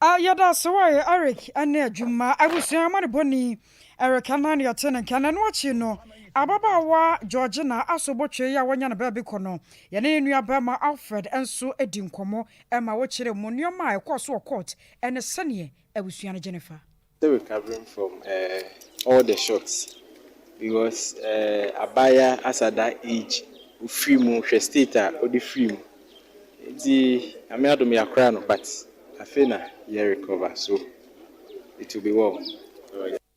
S2: Ah, yɛda ase wɔ Eric ne adwuma abusua amanebɔni Eric Annan yɛte ne nka na ɛno akyi no ababaawa Georgina Asobotwe yi a wanya ne baabi kɔ no yɛne ne nua barima Alfred nso di nkɔmmɔ ma wɔkyerɛ mu nneɛma a ɛkɔɔ so wɔ court ne sɛdeɛ abusua no gye no fa.
S9: Still recovering from eh all the shocks because eh abaayewa as at that age ofiri mu hwɛ state a ɔde firi mu nti Nyame adom yɛakora no but afei na yɛ recover so it will be well.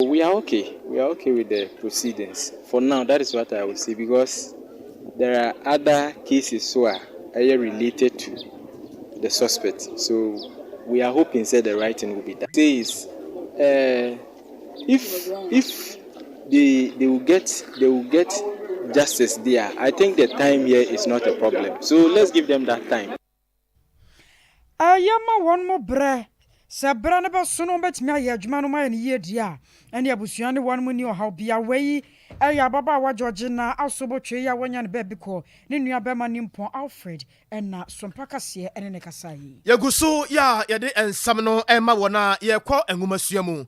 S9: We are okay, we are okay with the proceedings for now that is what I will say because there are other cases so a ɛyɛ related to the suspect so we are hoping sɛ the right thing will be done. Say is eh if if they they will get they will get justice there I think the time here is not a problem so let's give them that time.
S2: Ɛyɛ ma wɔn mo brɛ. Sɛ berɛ no bɛso na wɔbɛtumi ayɛ adwuma no ayɛ no yie deɛ a, ɛne abusua ne wɔn mo nni ɔhaw biara. Wei yɛ ababaawa Georgina Asobotwe yi a wanya ne baabi kɔ, ne nua barima nimpɔn Alfred na Sompa Kaseɛ ne no kasaeɛ yi.
S1: Yɛgu so yɛ a yɛde nsɛm no rema wɔn a yɛrekɔ nwomasua mu.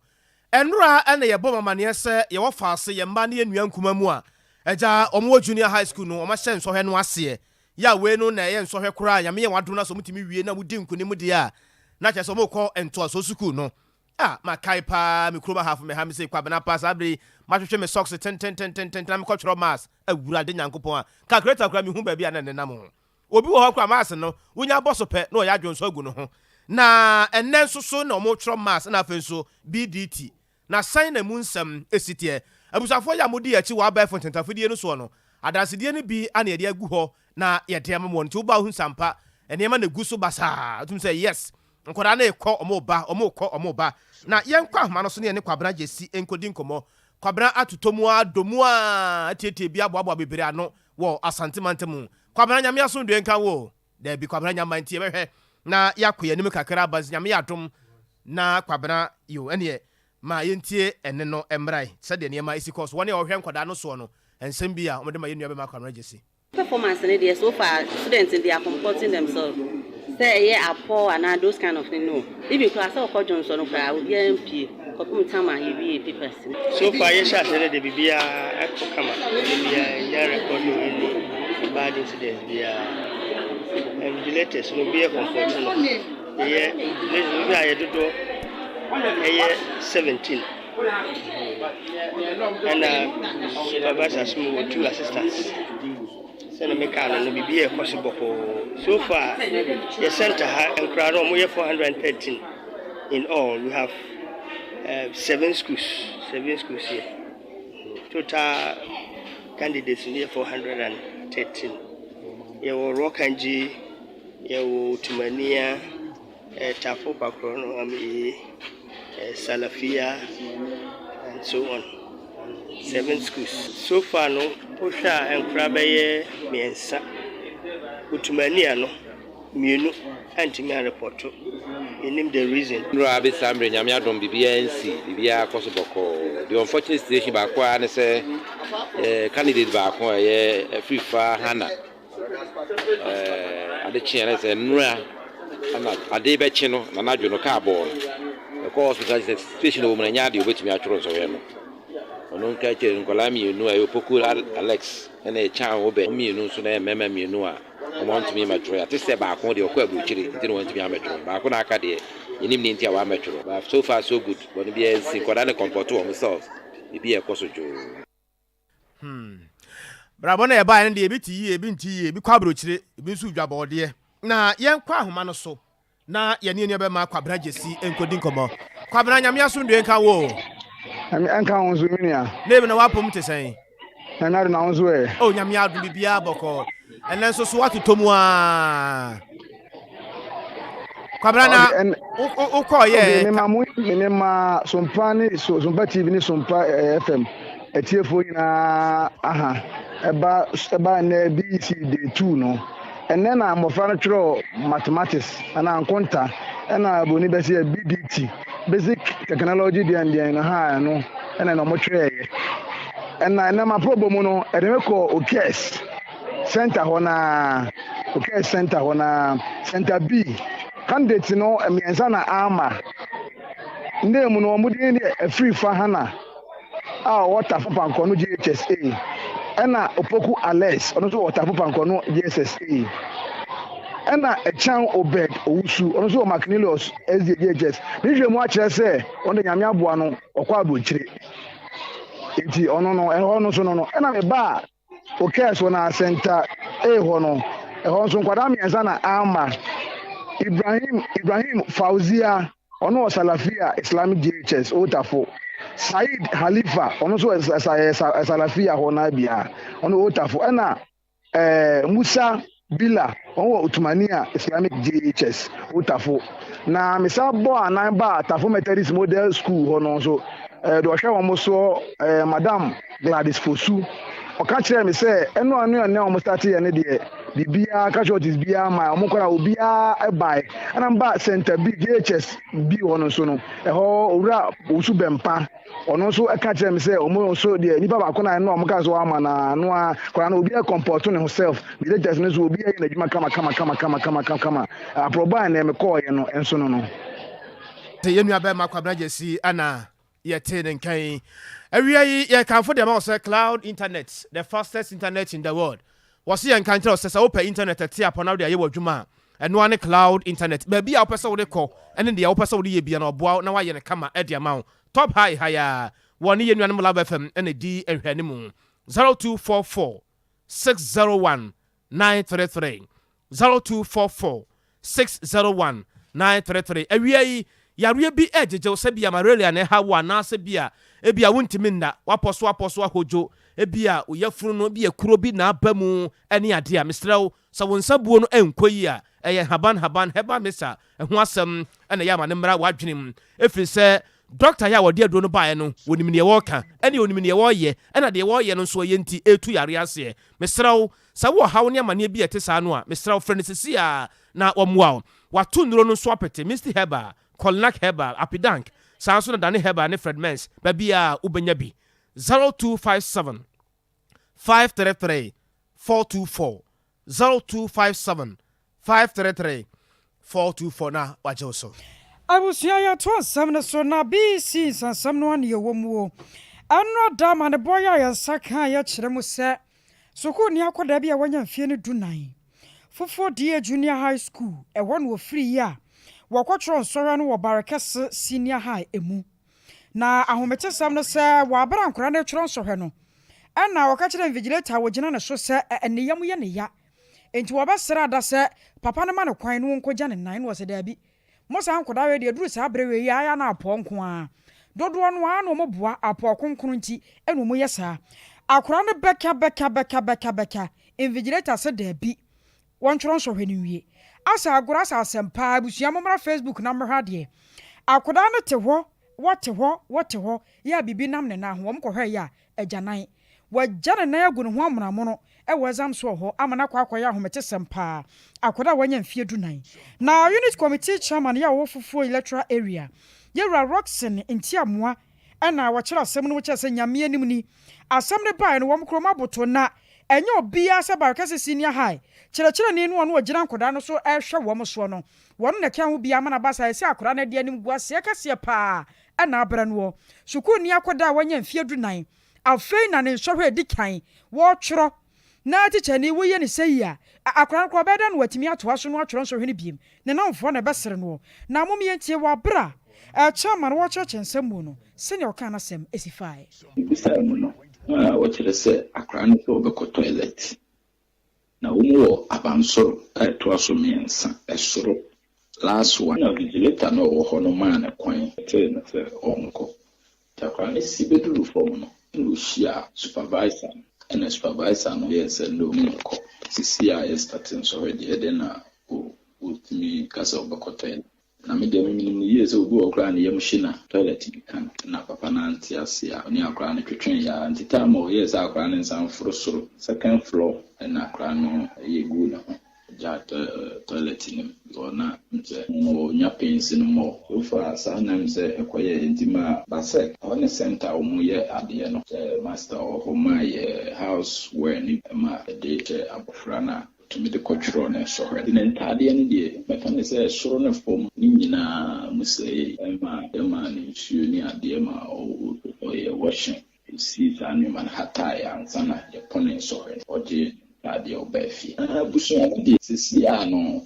S1: Ɛnnora na yɛbɔɔ mo amaneɛ sɛ yɛwɔ faase, yɛn mma ne yɛn nua nkumaa mu a agya wɔn wɔ Junior High School no wɔahyɛ nsɔhwɛ no aseɛ. Yɛ a wei no na ɛyɛ nsɔhwɛ koraa a Nyame yɛ wɔn adom na sɛ wɔtumi wie na wɔdi nkunim deɛ a na kyerɛ sɛ wɔrekɔ ntoasoɔ sukuu no. Ah makae paa me kurom ahafo me ha me sei Kwabena paa saa bere yi matwetwe me socks tententententen na mekɔtwerɛ maths Awurade Nyankopɔn a calculator koraa mehu baabi a na ɛnenam ho. Obi wɔ hɔ koraa maths no wonya bɔ so pɛ na ɔyɛ adwonsɔ agu ne ho. Na ɛnnɛ nso so na wɔretwerɛ maths na afei nso BDT. Na sɛn na emu nsɛm si teɛ? Abusuafoɔ yi a modi yɛn akyi wɔ abɛɛfo ntɛntafidie no soɔ no, adansedie no bi na yɛde agu hɔ na yɛde ama mo. Nti woba a wohu sɛ ampa nneɛma na ɛgu so basaa. Wotumi sɛ yes, nkwadaa no rekɔ, wɔreba, wɔrekɔ, wɔreba. Na yɛnkɔ ahoma no so na yɛne Kwabena Gyasi nkɔdi nkɔmmɔ. Kwabena atotɔ mu ara, adɔ mu ara, atietie bi aboaboa bebree ano wɔ Asante mantam mu. Kwabena, Nyame asomdwoeɛ nka wo o. Daabi Kwabena nya mma nti yɛbɛhwɛ na yɛakɔ yɛn anim kakra aba nti Nyame yɛ adom na Kwabena yoo ɛneɛ ma yɛntie ɛnne no mmrae sɛdeɛ nneɛma ɛsi kɔɔ so wɔn a wɔhwɛ nkwadaa no soɔ no nsɛm bi a wɔde ma yɛn nua bɛma Kwabena Gyasi.
S10: Performance no deɛ so far students no they are comporting themselves sɛ ɛyɛ apɔ anaa those kind of thing no even koraa sɛ ɔkɔ dwonsɔ no koraa obiara mpie kɔpem time a yɛwie papers no.
S11: So far yɛhyɛ ase no de biribiara ɛkɔ kama biribiara yɛnya record no any bad incident biara invigilators no obi yɛ comfort no yɛyɛ invigilators no bi a yɛ dodoɔ ɛyɛ 17 ɛna supervisors mu wɔ two assistants sɛdeɛ mekaa no no biribi ɛkɔ so bɔkɔɔ so far yɛ center ha nkoraa no wɔyɛ 413 in all we have uh, seven schools seven schools here total candidates no yɛ 413 yɛwɔ Rokanji yɛwɔ Tumania eh, Tafo Pakorɔ no Amee eh, Salafia and so on seven schools so far no wohwɛ a nkora bɛyɛ mmiɛnsa Otumania no mmienu antumi arepɔto yɛnim the reason.
S12: Nnora abɛ saa mmerɛ Nyame adom biribiara nsi biribiara kɔ so bɔkɔɔ the unfortunate situation baako ara ne sɛ yɛ candidate baako a ɛyɛ Afrifa Hannah ɛɛ ade kyeɛ na sɛ nnora ana ade bɛkye no na n'adwo no kaa bɔɔ no ɛkɔ hospital sɛ situation wɔ mu na ɛnyɛ adeɛ obɛtumi atwerɛ nsɔhwɛ no ɔno nka akyire nkwadaa mmienu a ɛyɛ Opoku Alex ɛna Ɛkyan Obed mmienu nso na ɛyɛ mmarima mmienu a Wɔantumi ammɛtwerɛ. Yɛate sɛ baako deɛ ɔkɔ aburokyire nti na wantumi ammɛtwerɛ. Baako na aka deɛ, yɛnnim deɛ nti a wammɛtwerɛ. But so far so good, bɔne biara nsi. Nkwadaa no comport wɔn selves, biribi ɛrekɔ so dwoo.
S1: Hmm. Brabɔ na yɛbaeɛ no deɛ ebi te yie, ebi nte yie, ebi kɔ aburokyire, ebi nso dwa bɔɔdeɛ. Na yɛnkɔ ahoma no so Na yɛne yɛn nuabɛma Kwabena Gyasi nkɔdi nkɔmmɔ. Kwabena, Nyame asomdwoe nka wo o.
S13: Nyame nka wo nso me nua.
S1: Name na w'apom te sɛn?
S13: Nyame adom na wo nso ɛ?
S1: Oh Nyame adom biribiara bɔkɔɔ. Ɛnɛ nso so woatotɔ mu aa. Kwabena na wokɔɔ yɛ.
S13: Okay, mema mo mema Sompa ne Sompa TV ne Sompa eh, FM atiefoɔ nyinaa aha ɛba ɛba ɛnɛ BEC day 2 no. Ɛnnɛ na mmɔfra no twerɛ mathematics anaa nkonta. Ɛna broni bɛse yɛ BDT, Basic Technology deɛn deɛn no haa ɛno ɛna na wɔtwerɛeɛ. Ɛna ɛnam aprɔbɔ mu no ɛde me kɔɔ Okes center hɔ naa, Okes center hɔ naa, center B. Candidate no mmiɛnsa na ama. Name no wɔn din deɛ Afirifa Hannah. a ɔwɔ Tafo Pankɔno JHS A, ɛna Opoku Alex, ɔno nso wɔ Tafo Pankɔno JSS A, ɛna Ɛkyan Obed Owusu, ɔno nso wɔ Macnelius SDA JHS. Ne nhwehwɛmu akyerɛ sɛ ɔno de Nyame aboa no, ɔkɔ aburokyire. Nti ɔno no, ɛhɔ no nso no no, ɛna mebaa Okɛs wɔ na Center A hɔ no, ɛhɔ nso nkwadaa mmiɛnsa na ama. Ibrahim Ibrahim Fauzia, ɔno wɔ Salafia Islamic JHS, Otafo. Said Halifa, ɔno nso wɔ Salafia hɔ naa bia, ɔno Otafo. Ɛna eh, Musa Bila, ɔno wɔ Utumania Islamic JHS, Otafo. Na mesan bɔɔ anan baa Tafo Methodist Model School hɔ no nso, eh, deɛ ɔhwɛ wɔn soɔ, eh, Madam Gladys Fosu, ɔka kyerɛɛ me sɛ ɛno ano ɛnɛ a wɔn starte yɛ no deɛ, biribiara, casualties biara ma wɔn kɔra obiara bae. Ɛna mba Center B, JHS B hɔ no nso no, ɛhɔ Owura Owusu Bɛmpa, Ɔno nso ka kyerɛɛ me sɛ ɔmo nso deɛ nipa baako na ɛno a ɔmo kaa sɛ wama no a no a koraa no obiara kɔmpɔto ne ho self me latest no nso obiara yɛ n'adwuma kama kama kama kama kama kama kama aprɔbɔ a ɛnɛ mekɔɔyɛ no nso no no.
S1: Yɛn nua bɛɛma Kwabena Gyasi na yɛtee ne nka yi. Awia yi yɛkamfo de ama wo sɛ Cloud Internet, the fastest internet in the world. Wɔse yɛnka nkyerɛ wo sɛ sɛ wopɛ internet ɛte apɔ na wode ayɛ w'adwuma a, ɛno ara ne cloud internet. Baabi a wopɛ sɛ wode kɔ ne deɛ wopɛ sɛ wode yɛ biara no ɔboa wo na wayɛ no kama de ama wo. Top High ha yi ara, wɔne yɛn nuanom Love FM na ɛdi nhwɛanimu. 0244 601 933. 0244 601 933 Awia yi, yareɛ bi regyegye wo, sɛ ebia malaria na ɛha wo anaasɛ ebia ebia wontumi nna, woapɔ so apɔ so ahodwo, ebia wo yafunu no ebia kuro bi na aba mu ne adeɛ a, mesrɛ wo, sɛ wo nsa buo no nkɔ yie a, ɛyɛ nhaban nhaban, herbal mixture, ho asɛm na ɛyɛ ama no mmra w'adwene mu, ɛfiri sɛ dɔkta yi a wɔde aduro no baeɛ no, wɔnim deɛ wɔreka, ɛne ɔnim deɛ wɔreyɛ, ɛna deɛ wɔreyɛ no nso ɛyɛ nti ɛretu yareɛ aseɛ. Mesrɛ wo, Sɛ wowɔ haw ne amaneɛ bi a ɛte saa no a, mesrɛ wo frɛ no seesei ara na wɔmmoa wo. Wɔato nnuro no nso apete, Misty Herbal, Kolnak Herbal, Apidank, saa nso na Dane Herbal ne Fred Mens, baabiara wobɛnya bi. 0257 533 424, 0257 533 424 na wagye wo so.
S2: Abusua yɛtoa nsɛm no so na BEC nsɛnsɛm no ano yɛwɔ mu o. Ɛnora da amanebɔ yi a yɛn nsa kaeɛ kyerɛ mu sɛ Sukuuni akwadaa bi a wanya mfeɛ no dunan, Fufuo DA Junior High School, ɛhɔ na ɔfiriiɛ a wɔkɔtwerɛ nsɔhwɛ no wɔ Barekɛse Senior High mu. Na ahometesɛm no sɛ wɔ aberɛ a nkwadaa no retwerɛ nsɔhwɛ no, ɛna ɔka kyerɛɛ invigilator a ɔgyina ne so sɛ ne yam yɛ ne ya, enti wɔbɛsrɛ ada sɛ papa no ma no kwan na ɔnkɔgya ne nan, na ɔsɛ daabi. Mo saa nkwadaa wei deɛ ɛduru saa berɛ wei yi a ayɛ a na apɔɔ nko ara. Dodoɔ no ara na wɔn boa apɔɔ kronkron nti na wɔn yɛ saa. Akwadaa no bɛka bɛka bɛka bɛka bɛka, invigilator sɛ daabi, wɔntwerɛ nsɔhwɛ no nwie. Asɛ agorɔ asɛ asɛm paa, abusua mommra Facebook na mmɛhwɛ adeɛ. Akwadaa no te hɔ, wɔte hɔ, wɔte hɔ, yɛ a biribi nam ne nan ho, wɔn kɔhwɛeɛ a, agyanan. Wagya ne nan agu ne ho amonamono wɔ exam soɔ hɔ ama no akɔ akɔyɛ ahometesɛm paa. Akwadaa a wanya mfeɛ dunan. Na Unit Committee Chairman yɛ a ɔwɔ Fufuo Electoral Area, Yɛwura Rockson Ntiamoa na ɔkyerɛ asɛm no mu kyerɛ sɛ Nyame anim ni, asɛm no baeɛ no wɔn kurom aboto na ɛnyɛ obiara sɛ Barekɛse Senior High kyerɛkyerɛni no a ɔno ɔgyina nkwadaa no so rehwɛ wɔn soɔ no, wɔn na ɛka ho bi ama no aba saa. Ɛsɛ akwadaa no de animguaseɛ kɛseɛ paa na abrɛ noɔ. Sukuuni akwadaa a wanya mfeɛ dunan, afei na ne nsɔhwɛ a ɛdi kan wɔretwerɛ, na tikyani woyɛ no sɛyi a, akwadaa no koraa ɔbɛyɛ dɛn na watumi atoa so na watwerɛ nsɔhwɛ no biem? Ne nnamfoɔ na ɛbɛsere noɔ. Na mom yɛntie wɔ aberɛ a chairman wɔrekyerɛkyerɛ nsɛm mu no sɛdeɛ ɔkaa n'asɛm si faeɛ.
S14: Mebisaa mu no, na wɔkyerɛ sɛ akwadaa no sɛ ɔbɛkɔ toilet. Na wɔn wɔ abansoro a ɛtoa so mmiɛnsa, ɛsoro, last one. Ɛna vigilator no a ɔwɔ hɔ no maa no kwan tee no sɛ ɔnkɔ. Nti akwadaa no si bɛduruu fam no, ɛna ɔhyiaa supervisor no. Ɛna supervisor no yɛɛ sɛ no, menkɔ. Seesei a yɛstarte nsɔhwɛ deɛ, ɛdɛn na wotumi ka sɛ wobɛkɔ toilet? Na me deɛ me menim no yie sɛ obi wɔ hɔ koraa a ne yam hye na toilet bi ka no na papa no ante ase a ɔne akwadaa no twetwee aa nti time a ɔyɛɛ sɛ akwadaa no nsan mforo soro second floor na akwadaa no yɛ guu ne ho. Ɔgyaa toilet no mu because na sɛ ɔnya pains no more. So far saa na sɛ ɛkɔyɛɛ nti maa Basec hɔ ne centre a wɔn yɛ adeɛ no sɛ master wɔ hɔ maa yɛ house wear no bi ma yɛde hyɛ abɔfra no a ɔtumi de kɔ twerɛ ne nsɔhwɛ. Nti ne ntaadeɛ no deɛ mɛka ne sɛ soro ne fam ne nyinaa mu sɛee ma yɛmaa no nsuo ne adeɛ ma ɔyɛ washing. Osii saa nneɛma no hatae ansa na yɛpɔnee sɔhwɛ no. Ɔgyee ne ntaadeɛ ɔbaa fie. Na abusua no deɛ, seesei ara no,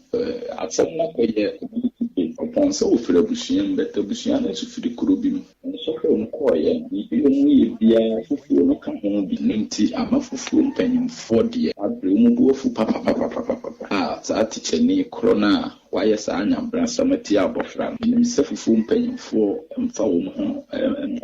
S14: asɛm no akɔyɛ community case. Ɔpɔn sɛ wɔfiri abusua mu, but abusua no nso firi kuro bi mu. Nsɔhwɛ a wɔkɔeɛ no, biribi a wɔyɛ biara fufuo no ka ho bi. Ɛno nti ama fufuo mpanimfoɔ deɛ, abrɛ wɔn bo afu papapapapapa. A saa tikyani korɔ no a Wayɛ saa anyabrasɛm atia abɔfra no. Menim sɛ fufuo mpanyimfoɔ mfa wɔn ho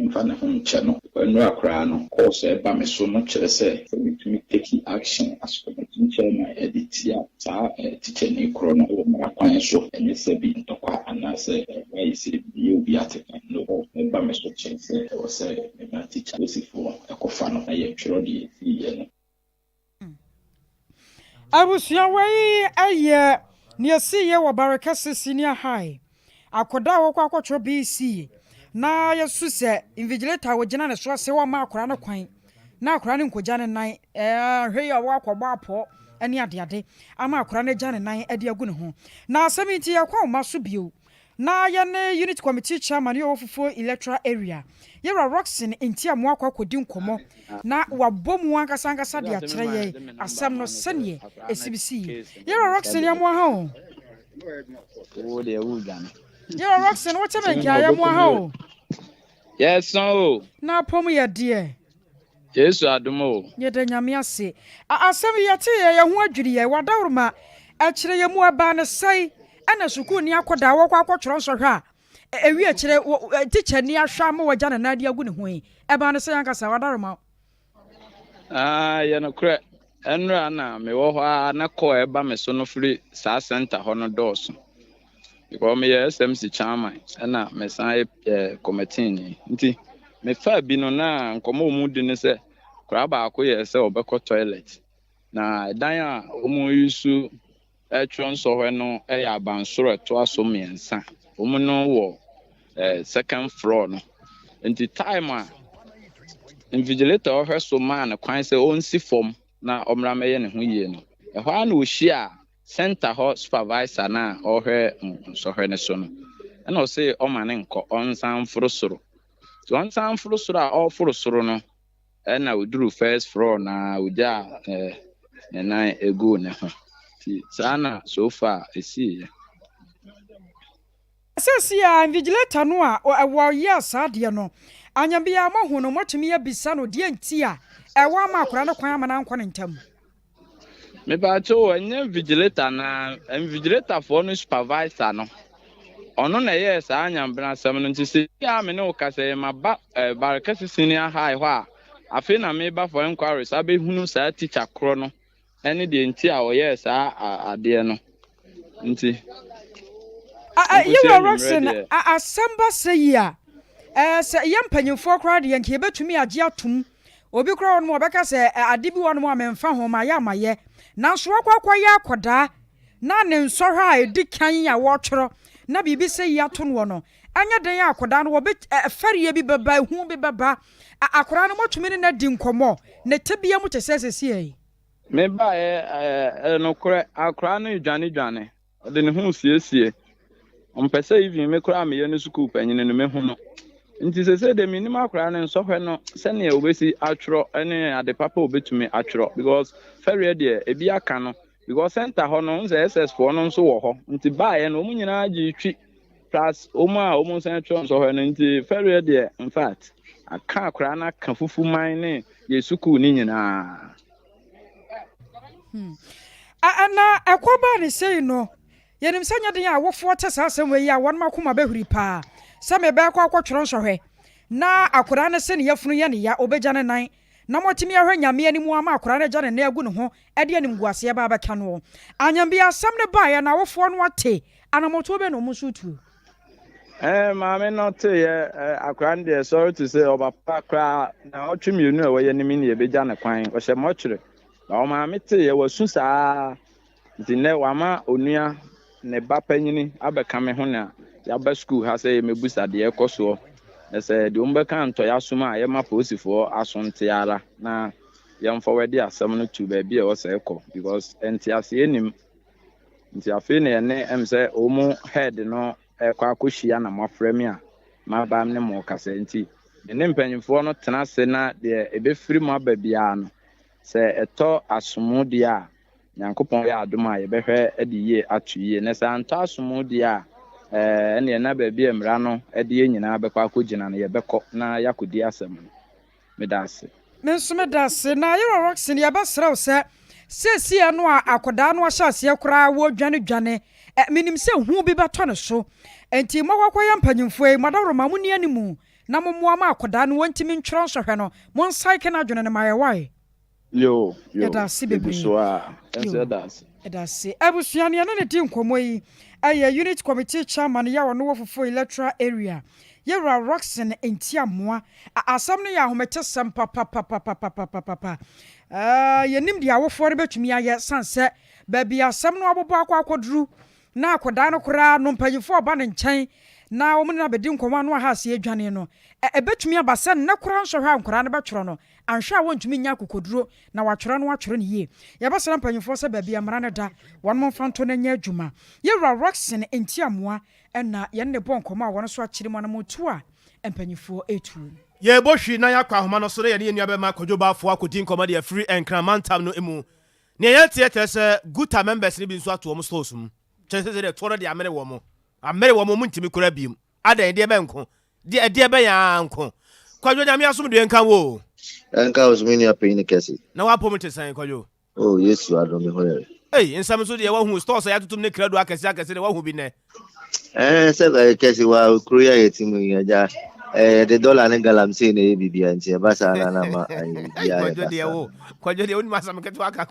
S14: mfa ne ho nkyɛ no. Nnora koraa no, calls a ɛba me so no kyerɛ sɛ sɛ metumi take action as committee chairman de tia saa tikyani korɔ no wɔ mmara kwan so, ɛnyɛ sɛ bi ntɔkwa anaasɛ wayɛ sɛ biribi obi ateka. No, calls a ɛba me so kyerɛ sɛ ɛwɔ sɛ mema tikya polisifoɔ kɔfa no na yɛtwerɛ deɛ ɛsiiɛ no.
S2: Abusua wei yɛ nea ɛsiiɛ wɔ Barekɛse Senior High. Akwadaa a wɔkɔ akɔtwerɛ BEC na yɛsu sɛ invigilator a wɔgyina ne so ase wɔmma akwadaa no kwan na akwadaa no nkɔgya ne nan hwɛ yi a wɔakɔbɔ apɔ ne adeade ama akwadaa no agya ne nan de agu ne ho. Na asɛm yi nti yɛkɔ ahoma so bio Na yɛne Unit Committee Chairman yɛ ɔwɔ Fufuo Electoral Area, Yɛwura Rockson Ntiamoa akɔ akɔdi nkɔmmɔ na wabɔ mu ankasa ankasa de akyerɛ yɛn asɛm no sɛdeɛ ɛsi besiiɛ. Yɛwura Rockson yɛmoa ha o. Yɛwura Rockson wote me nka yɛmoa ha o.
S15: Yɛsɔn o.
S2: Na apɔm yɛ deɛ.
S15: Yesu adom o.
S2: Yɛda Nyame ase. A Asɛm yi yɛtee yɛ yɛn ho adwiri yɛn. W'adaworoma ɛkyerɛ yɛn mu ɛbaa no sɛe ɛna sukuuni akɔdaa wɔkɔ akɔtwerɛ nsɔhwɛ a ɛwi akyire wɔ tikyani ahwɛ ama wagya ne nan de agu ne ho yi. Ɛbaa no sɛe ankasa w'adaworoma.
S15: Ah, ɛyɛ nokorɛ. Ɛnora na mewɔ hɔ ara na call a ɛba me so no firi saa center hɔ no dɔɔso. Because meyɛ SMC chairman ɛna mesan yɛ committee ni. Nti mefaa bi no na nkɔmmɔ a wɔn di ne sɛ koraa baako yɛ sɛ ɔbɛkɔ toilet. Na ɛdan a wɔn use ɛtwerɛ nsɔhwɛ no yɛ abansoro ɛtoa so mmiɛnsa. Wɔn no wɔ eh, second floor no. Nti time a invigilator ɔhwɛ so maa no kwan sɛ ɔnsi fam na ɔmmra mmɛyɛ ne ho yie no, ɛhɔ ara na ɔhyiaa Centre hɔ supervisor no a ɔrehwɛ nsɔhwɛ no so no, ɛna ɔse ɔma no nkɔ, ɔnsan mforo soro. Nti ɔnsan mforo soro a ɔreforo soro no, ɛna ɔduru first floor no a ɔgyaa eh, ne nan eguu ne ho. Nti saa na so far ɛsiiɛ.
S2: Seesei a invigilator no a ɔyɛɛ saa adeɛ no, anyɛ biara moahu no, moatumi abisa no deɛ nti a ɛwɔ ama akwadaa no kwan ama no ankɔ ne ntam.
S15: Mepaakyɛw o, ɛnyɛ invigilator na invigilator foɔ no supervisor no, ɔno na ɛyɛɛ saa nyambena asɛm no nti sɛ a me ne wo kasa yi maba eh, Barekɛse Senior High hɔ a afei na meba for enquiries abɛhunu saa teacher korɔ no ɛne deɛ nti a ɔyɛɛ saa adeɛ no nti.
S2: Yɛwura Rockson, asɛm ba sɛ yi a, sɛ yɛ mpanyinfoɔ koraa deɛ nka yɛbɛtumi agye atom. Obi koraa wɔnom ɔbɛka sɛ ade bi wɔnom a memfa ho mayɛ amayɛ. Nanso wakɔ akɔyɛ akɔdaa na ne nsɔhwɛ a ɛdi kan a wɔtwerɛ na biribi sɛ yi ato noɔ no, ɛnyɛ den a akɔdaa no wɔbɛ fɛreɛ bi bɛba, ehu bi bɛba. Akɔdaa no moatumi ne no adi nkɔmmɔ ne tebea mu te sɛ seesei yi.
S15: Me baeɛ ɛɛ nokorɛ akwadaa no redwane dwane ɔde ne ho resiesie ɔmpɛ sɛ even me koraa meyɛ no sukuu panyini no mehu no nti sese de menim akwadaa no nsɔhwɛ no sɛnea obesi atwerɛ ne ade papa obetumi atwerɛ because fɛreɛ deɛ ebi aka no because center hɔ no nsɛ SS foɔ no nso wɔ hɔ nti baeɛ no wɔn nyinaa gye twi Plus wɔn a wɔn nsa atwa nsɔhwɛ no nti fɛreɛ deɛ infact aka akwadaa no aka fufu man ne yɛ sukuu ne nyinaa.
S2: Hmm. Na ɛkɔ baa ne sei no, yɛnim sɛ nyɛ den a awofoɔ te saa asɛm wei yi a wɔn akoma bɛhuri paa sɛ mebɛkɔ akɔtwerɛ nsɔhwɛ na akwadaa no se ne yafunu yɛ ne ya, ɔbɛgya ne nan na moatumi ahwɛ Nyame anim ama akwadaa no agya ne nan agu ne ho de animguaseɛ ba abɛka noɔ. Anyambia asɛm no baeɛ no awofoɔ no ate, anamɔtoɔ bɛn na wɔn nso retuo?
S15: Eh, maame no teeɛ eh, akwadaa no deɛ sorry to say ɔba pa koraa na ɔtwe mmienu a ɛwɔ yɛn anim ne yɛbɛgya ne kwan ɔhyɛ mɔkyere na ɔmaame teeɛ wasu saa. Nti nnɛ wama onua, ne ba panyini abɛka me ho na yɛaba sukuu ha sɛ yɛmmɛbusa deɛ ɛrekɔ soɔ. Na sɛ deɛ wɔbɛka ntɔ yɛn asom a, yɛma polisifoɔ aso nte ara na yɛmfɔwɛde asɛm no to baabi a ɛwɔ sɛ ɛkɔ because nteaseɛ nnim. Nti afei na yɛne ɛm sɛ wɔn head no rekɔ akɔhyia na moafrɛ me a maba ne mo rekasa. Nti me ne mpanyinfoɔ no tena ase na deɛ ɛbɛfiri mu aba biara no, sɛ ɛtɔ asom deɛ a, Nyankopɔn yɛ adom a yɛbɛhwɛ de yie ato yie. Na sɛ antɔ asom deɛ a, ɛneɛ na baabi a mmara no de yɛn nyinaa bɛkɔ akɔgyina no, yɛbɛkɔ na yɛakɔdi asɛm no. Meda ase.
S2: Me nso meda ase. Na Yerah Rockson, yɛbɛsrɛ wo sɛ, seesei no a akwadaa no ahyɛ aseɛ koraa wɔredwane dwane, ɛ, menim sɛ hu bi bɛtɔ ne so. Enti moakɔ akɔyɛ mpanyimfoɔ yi, mo adaworoma, monni animu na mommoa ma akwadaa no wɔntumi ntwerɛ nsɔhwɛ no, monsaeke n'adwene no ma yɛwae.
S15: Yoo yoo
S2: Yɛda ase
S15: yɛgu
S2: bebree.
S15: so a yɛn nso
S2: Yoo,
S15: yɛda ase.
S2: yɛda ase. Abusua, nea ɛne no di nkɔmmɔ yi yɛ Unit Committee Chairman yi a ɔno wɔ Fufuo Electoral Area, Yɛwura Rockson Ntiamoa. A Asɛm no yɛ ahometesɛm papapapapapapapa. Ɛɛ, yɛnnim deɛ awofoɔ no bɛtumi ayɛ sane sɛ baabi a asɛm no abobɔ akɔ akɔduru na akwadaa no koraa no mpanyinfoɔ aba ne nkyɛn na wɔn ne no abɛdi nkɔmmɔ ano aha aseɛ adwane no. Ɛ, ɛbɛtumi aba sɛ nnɛ koraa nsɔhwɛ a nkwadaa no bɛtwerɛ no, Anhwɛ a wɔntumi nnya akokoduro na wɔatwerɛ no atwerɛ no yie. Yɛbɛsrɛ mpanyinfoɔ sɛ baabi a mmara no da, wɔnom mfa nto na nyɛ adwuma. Yɛwura Rockson Ntiamoa na yɛne no bɔɔ nkɔmmɔ a wɔn nso akyere mu anammɔntuo a mpanyinfoɔ retuo.
S1: Yɛrebɔ hwi na yɛakɔ ahoma no so na yɛne yɛn nuabɛma Kwadwo Baffour akɔdi nkɔmmɔ de afiri Nkran mantam no mu. Nea yɛteɛ kyerɛ sɛ Guta members no bi nso ato wɔn stores mu. Kyerɛ sɛ sɛdeɛ toɔ no de amene wɔn. Amene wɔn, wɔn ntumi koraa biom. Adɛn, deɛ bɛn nko? Deɛ, ɛdeɛ bɛn ara nko? Kwadwo, Nyame asomdwoeɛ nka wo o.
S16: Ɛnka wo so me nua panyin kɛse.
S1: Na w'apɔm te sɛn, Kwadwo?
S16: Oh, Yesu adom me ho yɛ.
S1: Ei, nsɛm nso deɛ wahu, stores a yɛatotom ne krado akɛseɛ akɛseɛ deɛ wahu bi nnɛ.
S16: Ɛɛ sɛ ɛyɛ kɛse wa kuro yi a yɛte mu yi agya ɛɛ yɛde dɔla ne galamsey na ɛyɛ biribiara nti ɛba saa na na ma ayɛ biribiara yɛ
S1: Kwadwo deɛ
S16: basaa.
S1: wo, Kwadwo deɛ wonim asɛm ketewa ka.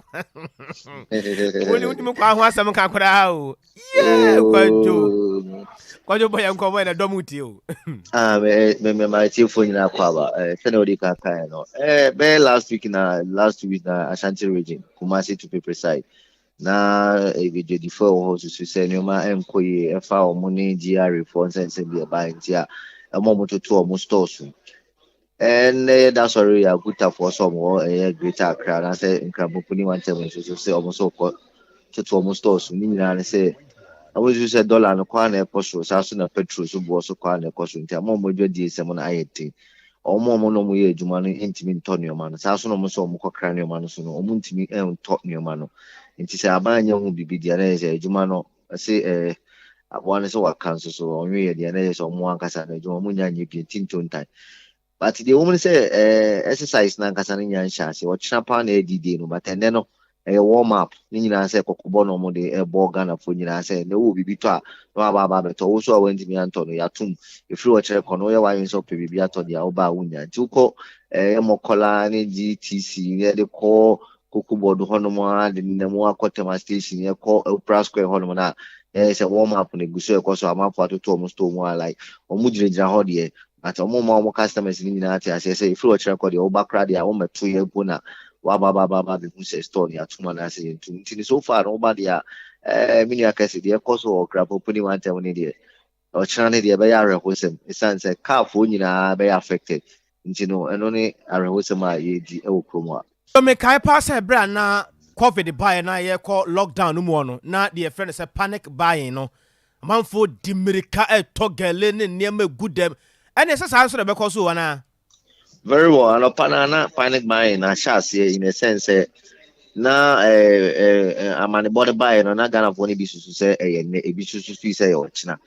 S1: Wonim kwa ho asɛm ka koraa o. Yeah, Kwadwo.
S16: Oh.
S1: Kwadwo bɔ yɛn nkɔmmɔ na dɔm tie o.
S16: Ah, me me me ma tiefoɔ nyinaa kɔ aba. Eh, sɛdeɛ wode ka kaeɛ no. Eh, bɛyɛ last week na last week na Ashanti region, Kumasi to be precise. Na adwadifoɔ a ɛwɔ hɔ susu sɛ nneɛma nkɔ yie ɛfa wɔn ne GRA foɔ nsɛnsɛm bi ɛbaeɛ nti a ɛma wɔn toto wɔn stores mu. Ɛnnɛ yɛda sɔre yɛ Akutafoɔ sɛ wɔn wɔ ɛyɛ Greater Accra anaasɛ Nkramopo ne Wantam nso so sɛ wɔn nso kɔ toto wɔn stores ne nyinaa ne sɛ wɔn nso sɛ dɔla no kɔ a na ɛkɔ soro saa so na petrol so boɔ so kɔ a na ɛkɔ soro nti ama wɔn adwadie sɛm no ayɛ den wɔn a wɔn na wɔyɛ adwuma no ntumi ntɔ nneɛma no saa so na wɔn nso wɔn kɔkra nneɛma no so no wɔn ntumi ntɔ nneɛma no nti sɛ aban nyɛ ho biribi deɛ na yɛ sɛ adwuma no ɛsɛ ɛɛ aboa no sɛ waka nso so ɔnwe yɛ deɛ na yɛ sɛ wɔn ankasa no adwuma wɔn nya nyɛ bi nti ntontan But deɛ ɛwɔ mu ne sɛ eh, exercise no ankasa no nya nhyɛ ase. Ɔkyena paa na ɛyɛ D-Day no, but ɛnnɛ no ɛyɛ warm up. Ne nyinaa sɛ kɔkɔbɔ na wɔde ɛbɔ Ghanafoɔ nyinaa sɛ na wowɔ biribi tɔ a na waba aba abɛtɔ. Wo nso a woantumi antɔ no, yɛatom. Ɛfiri ɔkyerɛ kɔ no, woyɛ w'adwene sɛ wopɛ biribi atɔ deɛ a woba a wonnya. Nti wokɔ ɛyɛ Mɔkɔla ne GTC ne ɛde kɔ Koko board hɔnom ara de nenam mu akɔ Tema station ɛkɔ Opera Square hɔnom no a, ɛyɛ sɛ warm up no egu so ɛkɔ so amanfoɔ atoto wɔn store mu a like wɔn gyinagyina hɔ deɛ but wɔn ma wɔn customers no nyinaa te aseɛ sɛ ɛfiri ɔkyerɛ kɔ deɛ woba koraa deɛ a wɔmmɛto yɛn mpo na waba aba aba aba abɛhu sɛ store no yɛatom anaasɛ yɛntom nti no so far no woba deɛ a ɛɛ me nua kɛse deɛ ɛkɔ so wɔ Krapopo ne wantam ne deɛ ɔkyena ne deɛ ɛbɛyɛ awerɛhosɛm ɛsiane sɛ carfoɔ nyinaa bɛyɛ affected nti no ɛno ne awerɛhosɛm a yɛredi wɔ kurom a.
S1: Mekae paa sɛ berɛ a na covid baeɛ na yɛrekɔ lockdown no mu no na deɛ yɛfrɛ no sɛ panic buying no Amanfoɔ di mmirika retɔ gɛle ne nneɛma gu dɛm. Ɛnneɛ sɛ saa nso na ɛbɛkɔ so o anaa?
S16: Very well, anɔpa no na panic buying na ahyɛ aseɛ in a sense sɛ na eh, eh, eh, amanebɔ no baeɛ no na Ghanafoɔ no bi susu sɛ ɛyɛ nnɛ, ebi susu sui sɛ ɛyɛ ɔkyena.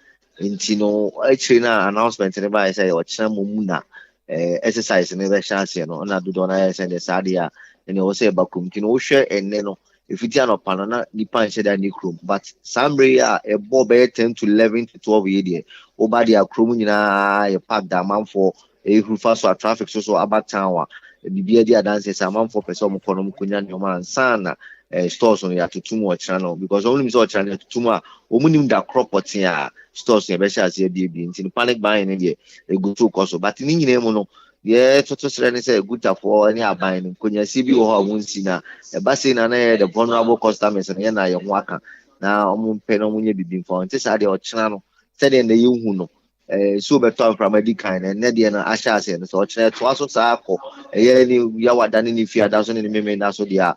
S16: Nti no akyire no a announcement no baeɛ sɛ ɛyɛ ɔkyena mmom na eh, exercise no bɛhyɛ aseɛ no na dodoɔ no ayɛ sɛ deɛ saa deɛ a ɛnna ɛwɔ sɛ ɛba kurom. Nti no wohwɛ ɛnnɛ no Ɛfiti anɔpa no na nipa nhyɛ da nni kurom but saa mmerɛ yi a ɛbɔ bɛyɛ 10 to 11 to 12 yi deɛ woba deɛ a kurom nyinaa yɛ park da amanfoɔ ɛhuru fa so a traffic so so aba town a biribi adi adanseɛ sɛ amanfoɔ pɛ sɛ wɔn kɔ no wɔn kɔnya nneɛma ansa na eh, stores no yɛatoto mu ɔkyena no because wɔn nim sɛ ɔkyena no yɛatoto mu a wɔn nim da korɔ pɔtee a stores no yɛbɛhyɛ aseɛ abiebie nti no panic buying no deɛ ɛgu so kɔ so but ne nyinaa mu no. Deɛ ɛtoto serɛ ne sɛ Gutafoɔ ne aban no nkonyasi bi wɔ hɔ a wɔn nsi na ɛba sei na na yɛ the vulnerable customers no yɛ na yɛn ho aka na wɔn mpɛ na wɔn nyɛ bibi mfa wɔn nti saa deɛ ɔkyena no sɛdeɛ na yɛhu no ɛɛ nsuo bɛtɔ mframa di kan na ɛnɛ deɛ no ahyɛ aseɛ no sɛ ɔkyena ɛtoa so saa kɔ ɛyɛ ne yawada ne ne fiada so ne ne memenda so deɛ a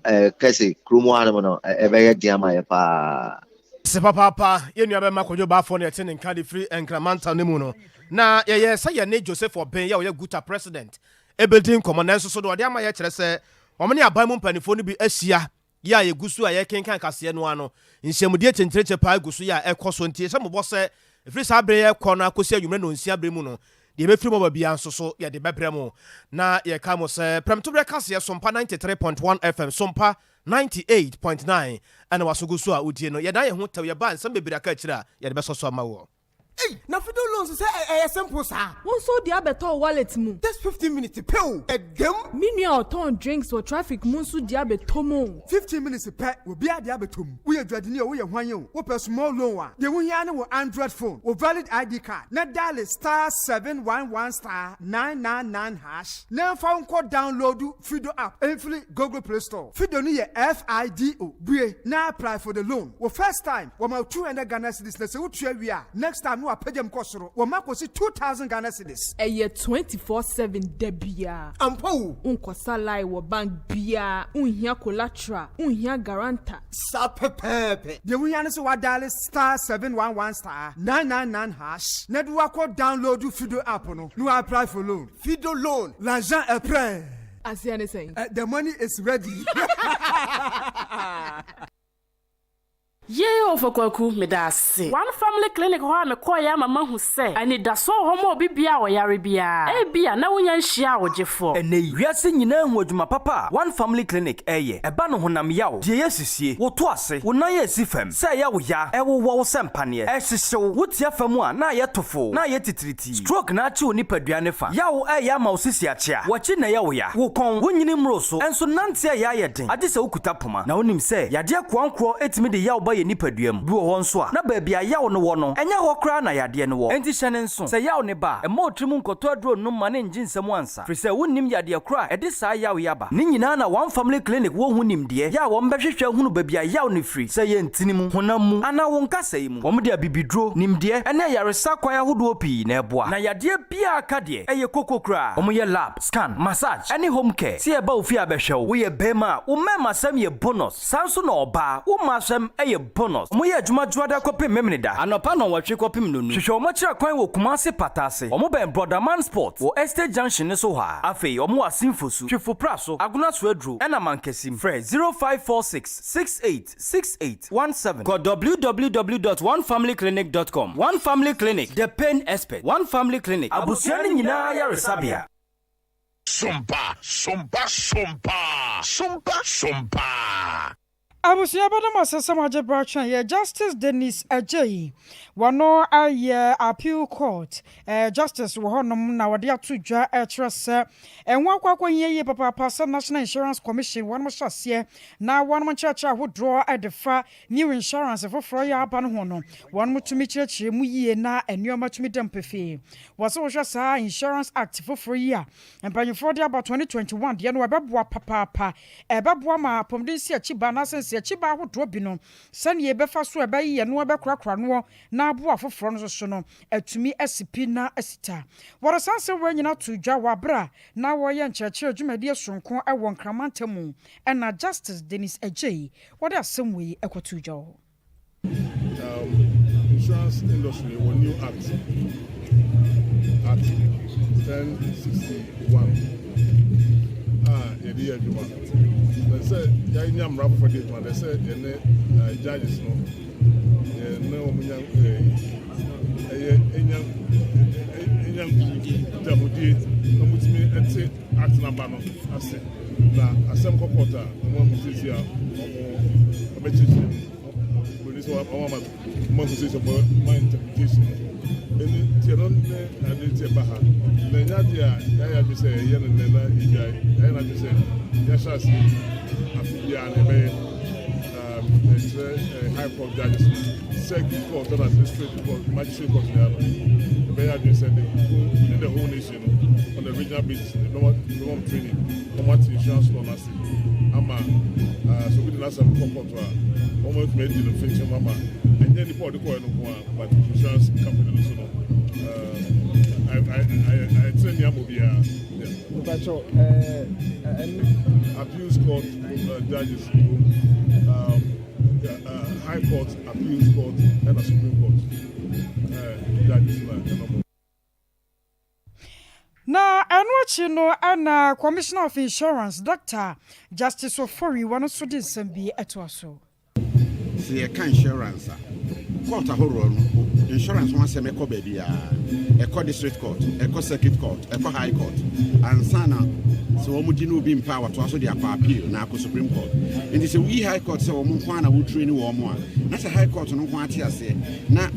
S16: ɛɛ kɛse kurom hanom no ɛbɛyɛ den ama yɛ paa.
S1: Se papaapa, yɛn nua bɛma Kwadwo Baffour na yɛte ne nka de firi Nkran mantam no mu no, na yɛyɛɛ sɛ yɛne Joseph Obeng yɛ ɔyɛ Guta president bɛdi nkɔmmɔ, nanso so deɛ ɔde ama yɛ kyerɛ sɛ wɔn ne aban mu mpaninfoɔ no bi ahyia yɛ a yɛgu so a yɛrekenkan kaseɛ no ara no, nhyiamudie kyenkyerenkye paa gu so yɛ a ɛkɔ so nti yɛhyɛ mo bɔ sɛ ɛfiri saa berɛ yi rekɔ no ara kɔsi anwummerɛ nnɔnsia berɛ mu no, deɛ ɛbɛfiri mu aba biara nso so yɛde bɛbrɛ mo. Na yɛkae mo sɛ prɛmtoberɛ kaseɛ Sompa 93.1 FM, Sompa 98.9 ɛna w'aso gu so a wodie no. Yɛdan yɛn ho tɛw, yɛba a nsɛm bebree aka akyire a yɛde bɛsɔ so ama woɔ.
S17: Ei na fido loans sɛ ɛyɛ simple saa.
S18: Wo nso wode abɛtɔ wo wallet mu.
S17: Just 15 minutes pɛ o, ɛdam.
S18: Me nua a ɔtɔn drinks wɔ traffic mu nso de abɛtɔ mu o.
S17: 15 minutes pɛ, obiara de abɛtɔ mu. Woyɛ dwadini o, woyɛ hwan o, wopɛ small loan a, deɛ wohia ara ne wo Android phone, wo valid ID card, na diale star 711 star 999 hash na ɛmfa wo nkɔ download Fido app mfiri Google Play Store. Fido no yɛ F-I-D-O. Bue na apply for the loan. Wo first time, wɔma wo 200 Ghana cedis na sɛ wotua wie a, next time no wɔapagya mu kɔ soro, wɔma kɔsi 2000 Ghana cedis.
S18: Ɛyɛ 24/7 da biara.
S17: Ampa o!
S18: Wonkɔsa line wɔ bank biara, wonhia collateral, wonhia guarantor.
S17: Saa pɛpɛɛpɛ. Deɛ wohia ne sɛ woadiale star 711 star 999 hash na de woakɔ download Fido app no na woapply for loan. Fido loan, l'argent est prêt.
S18: Aseɛ ne sɛn?
S17: The money is ready.
S19: Yei Ɔfa Kwaku, meda ase. One Family Clinic hɔ a mekɔeɛ ama mahu sɛ anidasoɔ wɔ hɔ ma obi biara a ɔyare biara. Ebia na wonnya nhyiaa wo gyefoɔ.
S20: Ɛnnɛ yi, wiase nyinaa hu adwuma papa a One Family Clinic reyɛ. Ɛba no honam yaw, deɛ ɛyɛ sisie, wo to ase, wo nan a ɛsi fam, sɛ ɛyɛ wo ya, ɛwowɔ wo sɛ mpaneɛ, ɛhyehye wo, wotia fam a na ayɛ tofoo, na ayɛ titiritii, stroke na akye wo nipadua ne fa, yaw reyɛ ama wo sisi akyea, w'akyi na ɛyɛ wo ya, wo kɔn, wonyini mmoro so, nso nante a ɛyɛ ayɛ den, agye sɛ wokuta poma. Na wonim sɛ yadeɛ koankorɔ tumi de yaw ba yɛn nipadua mu. Bi wɔ hɔ nso a, na baabi a yaw no wɔ no, ɛnyɛ hɔ koraa na yadeɛ no wɔ. Enti hyɛ no nso, sɛ yaw no ba a, mma wo tirim nkɔtɔ aduro nnom ma no nngye nsam ansa, firi sɛ wonnim yadeɛ korɔ a ɛde saa yaw yi aba. Ne nyinaa na One Family Clinic wɔ ho nimdeɛ yɛ a wɔbɛhwehwɛ ahunu baabi a yaw no firi, sɛ ɛyɛ ntini mu, honam mu, anaa wo nkasɛe mu. Wɔde abibiduro, nimdeɛ, ne ayaresa kwan ahodoɔ pii na ɛboa. Na yadeɛ biara ka deɛ, ɛyɛ koko koraa. Wɔyɛ lab, scan, massage, ne home care. Sɛ yɛba wo fie a bɛhwɛ wo. Woyɛ barima a, wo mmarimasɛm yɛ bonus. Saa nso na ɔbaa, wo mmaasɛm yɛ bonus. Wɔyɛ adwuma Dwoada kɔpem Memeneda, anɔpa nnɔnwɔtwe kɔpem nnonu. Hwehwɛ wɔn akyiri akwan wɔ Kumasi Pata ase. Wɔbɛn Brɔdaman Sport wɔ Estate Junction no so hɔ ara. Afei wɔwɔ Asin Fosu, Twifo Praso, Agona Soaduro, ɛna Mankasim. Frɛ 0546 68 68 17. Kɔ www dot onefamilyclinic dot com. One Family Clinic, the pain expert. One Family Clinic, abusua no nyinaa ayaresabea.
S21: Sompa, sompa, sompa, sompa, sompa.
S2: Abusua bɛda mo ase sɛ moagye berɛ atwɛn yɛ Justice Dennis Adjei. Wɔno ayɛ Appeal Court Justice wɔ hɔnom na wɔde ato dwa ɛkyerɛ sɛ ɛho akɔ akɔhia yie papaapa sɛ National Insurance Commission wɔnom hyɛ aseɛ na wɔnom nkyerɛkyerɛ ahodoɔ de fa New insurance foforɔ yɛ aba no ho no, wɔnom tumi kyerɛkyerɛ mu yie na nnoɔma tumi da mu pefee. Wɔ sɛ wohwɛ saa Insurance Act foforɔ yi a mpanyinfoɔ de aba 2021 deɛ no ɛbɛboa papaapa. Ɛbɛboa ma apɔmuden nsiakyiba anaasɛ nsiakyiba ahodoɔ bi no sɛdeɛ yɛbɛfa so a ɛbɛyeyɛ noɔ ɛbɛkorakora noɔ na aboa afoforɔ no nso so no atumi asi pi na asi ta. Wɔde saa nsɛm wei nyina too dwa wɔ aberɛ a na wɔreyɛ nkyerɛkyerɛ dwumadie soronko wɔ Nkran mantam mu ɛna Justice Dennis Adjei Wɔde asɛm wei kɔtoo dwa wɔ hɔ.
S22: Um, insurance industry wɔ new act act 1061 a yɛde yɛ adwuma na sɛ yɛanya mmara foforɔ de adwuma na sɛ yɛne eh, judges no yɛne wɔn nya eh, ɛyɛ enya enya nkitahodie na wɔtumi te act no aba no ase na asɛm kɔ court a wɔn ahu sisi a wɔn wɔbɛkyerɛkyerɛ mu wɔn sɛ wɔn ama wɔn ahu sisi wɔn ma interpretation no ɛni tiɛ no ne ade tiɛ ba ha na ɛnyɛ adeɛ a yɛayɛ adwene sɛ yɛyɛ no nnɛ na yɛgyae yɛayɛ no adwene sɛ yɛahyɛ ase afe biara na yɛbɛyɛ. Ɛkyerɛ High Court judges no, Circuit Court ɛna District Court, Magistrate Court nyinaa no, ɛbɛyɛ adwene sɛ the within the whole nation no, on a regional basis no, ɛbɛma ɛbɛma wɔn training, wɔn ate insurance law no ase ama sɛ obi de n'asɛm kɔ court a, wɔn atumi adi no finkyim ama ɛnyɛ nipa a ɔde kɔɛ no nko ara, but insurance company no so no, ayɛ ayɛ tenenee ama obiara.
S9: Mpakyɛw ɛɛ ɛne.
S22: Appeals court judges wom, um, uh, high court, appeals court, ɛna supreme court uh, judges na ɛna mo.
S2: Na ɛno akyi no na Commissioner of Insurance, Doctor Justice Ofori, wɔn nso de nsɛm bi toa so.
S3: Sɛ yɛka insurance a, court ahoroɔ no, insurance ho asɛm ɛkɔ baabiara. Ɛkɔ district court, ɛkɔ circuit court, ɛkɔ high court. Ansa na sɛ wɔn di no obi mpa a wɔtoa so de akɔ appeal na akɔ supreme court. Nti sɛ woyi high court sɛ wɔn nko ara na wotrain wɔn a, na sɛ high court no nko ara te aseɛ na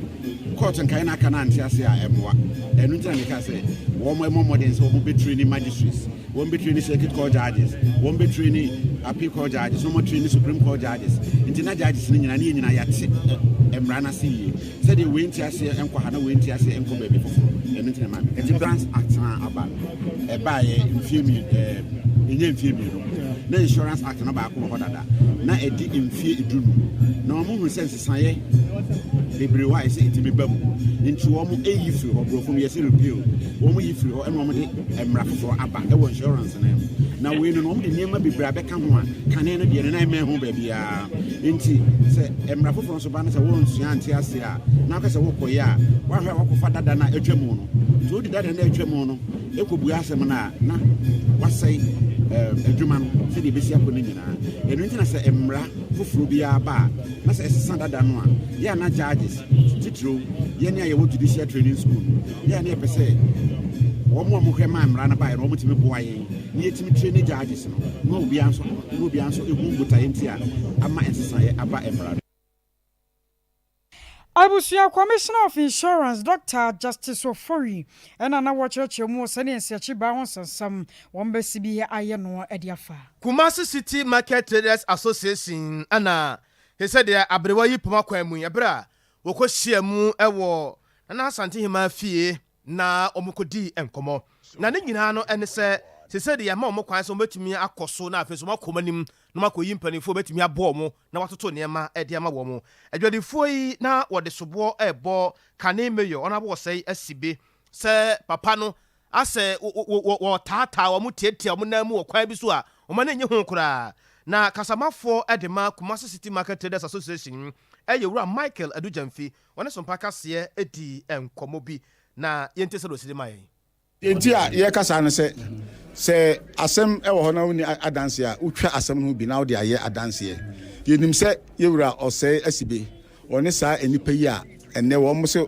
S3: court nkae no aka no ante aseɛ a ɛmmoa. Ɛno nti na meka sɛ wɔn mmɔ mmɔden sɛ wɔn bɛtrain magistrates. Wɔn bɛ traini circuit court judges, wɔn bɛ traini appeal court judges, wɔn traini supreme court judges. Nti na judges no nyinaa ne yɛn nyinaa yɛate mmara no ase yie. Sɛdeɛ wei nte aseɛ nkɔ ha na wei nte aseɛ nkɔ baabi foforɔ. Ɛno nti na ɛma me. Insurance Act no aba no, ɛbaeɛ mfie mmienu, ɛɛ, ɛnyɛ mfie mmienu. Na Insurance Act no baako wɔ hɔ dada. Na ɛdi mfie dunum. Na wɔn hunu sɛ nsesaeɛ bebree wɔ a ɛsɛ ɛtumi ba mu. Nti wɔn ɛyi firi hɔ, borɔfo mu yɛsɛ repeal. Wɔn yi firi hɔ ɛna wɔn de mmara foforɔ aba wɔ insurance no mu. Na wei no no, wɔde nneɛma bebree abɛka ho a kane no deɛ no na ɛmmɛn ho baabiara. Nti sɛ mmara foforɔ nso ba no sɛ wonsua nte aseɛ a, na waka sɛ wokɔyɛ a, woahwɛ a woakɔfa dada no a atwa mu no. Nti wode dada no a atwa mu no kɔbua asɛm no a, na wasɛe adwuma no sɛdeɛ ɛbɛsi akɔ no nyinaa. Ɛno nti na sɛ mmara foforɔ biara ba a, na sɛ ɛsesa dada no a, yɛ a na judges, titiriw yɛn a yɛwɔ Judicial Training School no, yɛ a na yɛpɛ sɛ wɔn a wɔhwɛ maa mmara no baeɛ no wɔtumi boa yɛn na yɛtumi train judges no na obiara nso na obiara nso ehu botaeɛ nti a ama nsesaeɛ aba mmara no.
S2: Abusua Commissioner of Insurance, Dɔkta Justice Ofori na na wɔrekyerɛkyerɛ mu wɔ sɛdeɛ nsiakyibaa ho nsɛnsɛm wɔn bɛsi bi ayɛ no de afa.
S1: Kumasi City Market Traders Association na te sɛ deɛ aberewa yi poma kwan mu yi, ɛberɛ a wɔkɔhyiaa mu wɔ Nana Asante Hemaa fie na wɔkɔdii nkɔmmɔ. Na ne nyinaa no ne sɛ, seesei deɛ yɛama wɔn kwan sɛ wɔbɛtumi akɔ so na afei nso wɔakɔ wɔn anim na wɔakɔyi mpanimfoɔ a wɔbɛtumi aboa wɔn na wɔatoto nneɛma de ama wɔn. Adwadifoɔ yi na wɔde soboɔ rebɔ kane Mayor Honourable Osei Asibe sɛ papa no asɛ wɔtaataa wɔn tiatia wɔn nan mu wɔ kwan bi so a wɔn ani nnye ho koraa. Na kasamafoɔ de ma Kumasi City Market Traders Association yɛ Owura Michael Adu Gyamfi. Ɔne Sompa Kaseɛ dii nkɔmmɔ bi na yɛntie sɛdeɛ ɔsi de ma yɛn.
S4: Deɛ nti a yɛreka saa ne sɛ, sɛ asɛm wɔ hɔ na wonni adanseɛ a, wotwa asɛm no ho bi na wode ayɛ adanseɛ. Yɛnim sɛ yɛn wura Ɔsɛe Asibe, ɔne saa nnipa yi a ɛnnɛ wɔn se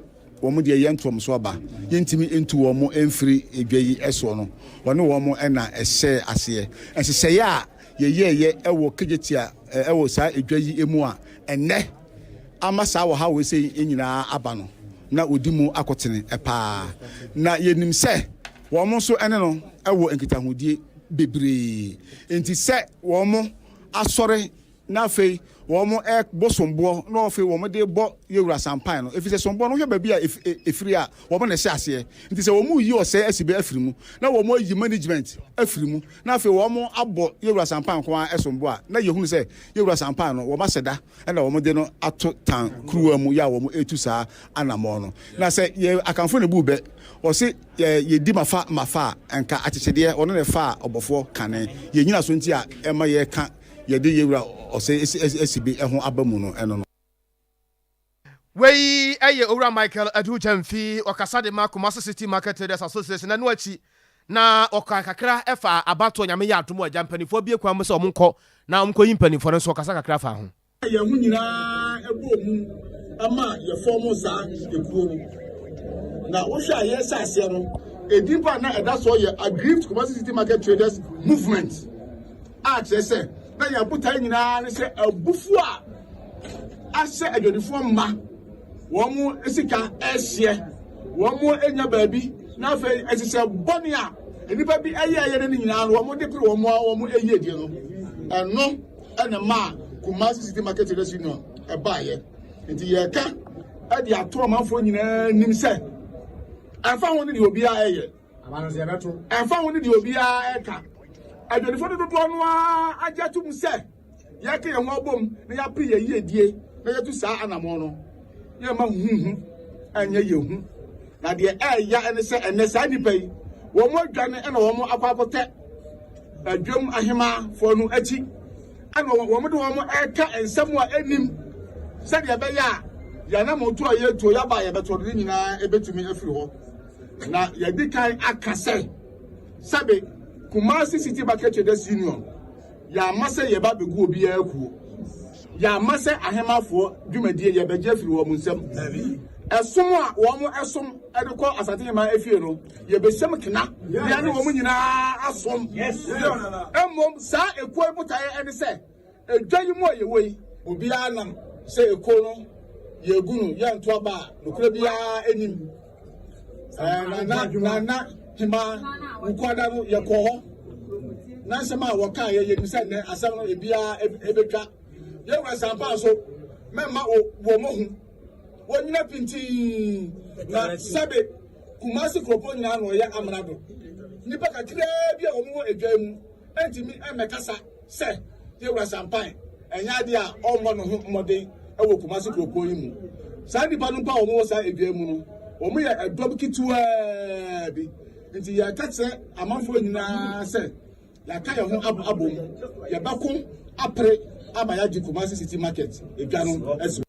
S4: wɔn deɛ yɛnto wɔn so aba, yɛntumi ntu wɔn mfiri dwa yi soɔ no, ɔne wɔn na ɛhyɛɛ aseɛ. Nhyehyɛeɛ a yɛyɛeɛ wɔ Kejetia wɔ saa dwa yi mu a ɛnnɛ ama saa ɔhaw wei sei nyinaa aba no, na wɔdi mu akotene paa. Na yɛnim sɛ wɔn nso ne no wɔ nkitahodie bebree. Enti sɛ wɔn asɔre na afei wɔrebɔ somboɔ na afei wɔde rebɔ yɛn wura sampan no, ɛfiri sɛ somboɔ no wohwɛ baabi a ɛfiri a, wɔn na ɛhyɛ aseɛ. Nti sɛ wɔreyi ɔsɛe asibe afiri mu na wɔayi management afiri mu na afei wɔabɔ yɛn wura sampan nko ara somboɔ a, na yɛhunu sɛ yɛn wura sampan no wɔahyɛ da na wɔde no ato tan kuruwa mu yɛ a wɔretu saa anammɔn no. Na sɛ yɛ Akanfo na ebu bɛ, wɔse yɛ yɛdi mafa mafa a, nka akyekyedeɛ, ɔno na ɛfaa ɔbɔfoɔ kane. Yɛn nyinaso nti a ɛma yɛka yɛde yɛn wura ɔsɛe asibe ho aba mu no, ɛno no.
S1: Wei yɛ Owura Michael Adu Gyamfi, ɔkasa de ma Kumasi City Market Traders Association. Ɛno akyi na ɔkaa kakra faa abatoɔ Nyame yɛ adom a agya mpaninfoɔ abue kwan mu sɛ wɔn nkɔ na wɔn nkɔyi mpaninfoɔ no nso ɔkasa kakra faa ho.
S23: Yɛn ho nyinaa bɔɔ mu ma yɛfɔɔmoo saa ekuo no. Na wohwɛ a yɛrehyɛ aseɛ no, edin pa a na ɛda soɔ yɛ Aggrieved Kumasi City Market Traders Movement. A kyerɛ sɛ, na yɛn botae nyinaa ne sɛ abufuo a ahyɛ adwadifoɔ mma, wɔn sika rehyeɛ, wɔn nya baabi, na afei nhyehyɛ bɔne a nnipa bi yɛɛyɛ no nyinaa no wɔn de pere wɔn a wɔn yiedie no, ɛno na ɛmaa. Kumasi City Market Traders Union ɛbaeɛ. Nti yɛreka de ato ɔmanfoɔ nyinaa anim sɛ ɛmfa ho ne deɛ obiara ɛyɛ, ɛmfa ho ne deɛ obiara ɛka, adwadifoɔ no dodoɔ no ara agye atom sɛ yɛka yɛn ho abom na yɛape yɛn yiedie na yɛatu saa anammɔn no, yɛmma huhuhu ɛnyɛ yɛn hu. Na deɛ ɛɛya ne sɛ ɛnnɛ saa nnipa yi, wɔn adwane na wɔn akɔ akɔtɛ adwam ahemaafoɔ no akyi, ɛna wɔn de wɔn ɛreka nsɛm a ɛnnim sɛdeɛ ɛbɛyɛ a yɛn anammɔntuo a yɛretuo, yɛaba a yɛbɛtoɔ no ne nyinaa ɛbɛtumi afiri hɔ. Na yɛdi kan aka sɛ sɛbe Kumasi City Market Traders Union Yɛamma sɛ yɛreba abɛgu obiara kuo. Yɛamma sɛ ahemmafoɔ dwumadie yɛrebɛgye afiri wɔn nsam. Ɛsom a wɔsom de kɔ Asante Hemaa efie no, yɛbɛhyɛm kena na yɛne wɔn nyinaa asom. Mmom saa ekuo yi botaeɛ ne sɛ, edwa yi mu a yɛwɔ yi, obiara nam sɛ ekuo no yɛregu no, yɛnto aba a nokorɛ biara nnim. Nana Nana Hemaa Wukuada no yɛkɔɔ hɔ na nsɛm a wɔkaa yɛ yɛnim sɛ nnɛ asɛm no ebiara ebetwa. Yɛwura Sampa nso mɛmma wɔ mo ho wɔnyina pintinn na sɛbe Kumasi kuropɔn nyinaa na ɔyɛ amrado. Nnipa kakraa bi a wɔn wɔ edwa mu ntumi mmɛkasa sɛ Yɛwura Sampan ɛnyɛ adeɛ a ɔmmɔ ne ho mmɔden wɔ Kumasi kuropɔn yi mu. Saa nnipa no mpo a wɔwɔ saa edwa yi mu no, wɔyɛ ɛdɔm ketewaa bi. Nti yɛka kyerɛ amanfoɔ nyinaa sɛ yɛaka yɛn ho abom, yɛbɛko apere ama yɛagye Kumasi City Market edwa no asi.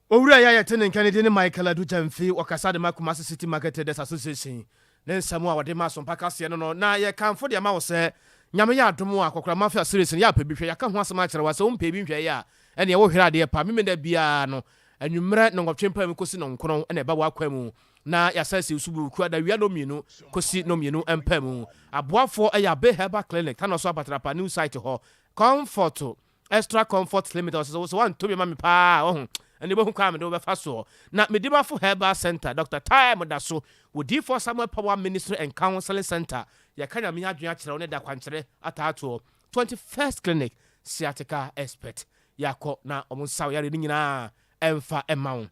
S1: Owura yi a yɛte ne nka no din ne Michael Adu Gyamfi, ɔkasa de ma Kumasi City Market Traders Association. Ne nsɛm a ɔde ma Asompa kaseɛ no no, na yɛkamfo de ama wo sɛ, Nyame yɛ adom a, Kɔkora Mafia series no, yɛapɛ bi hwɛ, yɛaka ho asɛm akyerɛ wo a, sɛ wompɛɛ bi nhwɛeɛ a, ɛneɛ wohwere adeɛ pa. Memenda biara no, anwummerɛ nnɔnwɔtwe mpaemu kɔsi nnɔnkron na ɛba w'akwan mu, na yɛasan asi wo so burukuo ada awia nnɔnmienu kɔsi nnɔnmienu mpaemu. Aboafoɔ yɛ Abe Herbal Clinic, Tanoso Apatrapa New Site hɔ, Comfort Extra Comfort Limited, ɔsɛ sɛ woantɔ bi ma me paa a, wahu, ɛnde wobɛhu kwan a mede wo bɛfa soɔ. Na Medimafo Herbal Centre, Doctor Time da so, wɔ Diyifoɔ Samuel Power Ministry and Counseling Centre, yɛka Nyame adwene akyerɛ wo ne da kwankyerɛ ataatoɔ, 21st Clinic, Sciatica Expert, yɛakɔ na wɔn nsa wo yareɛ no nyinaa ɛmfa mma wo.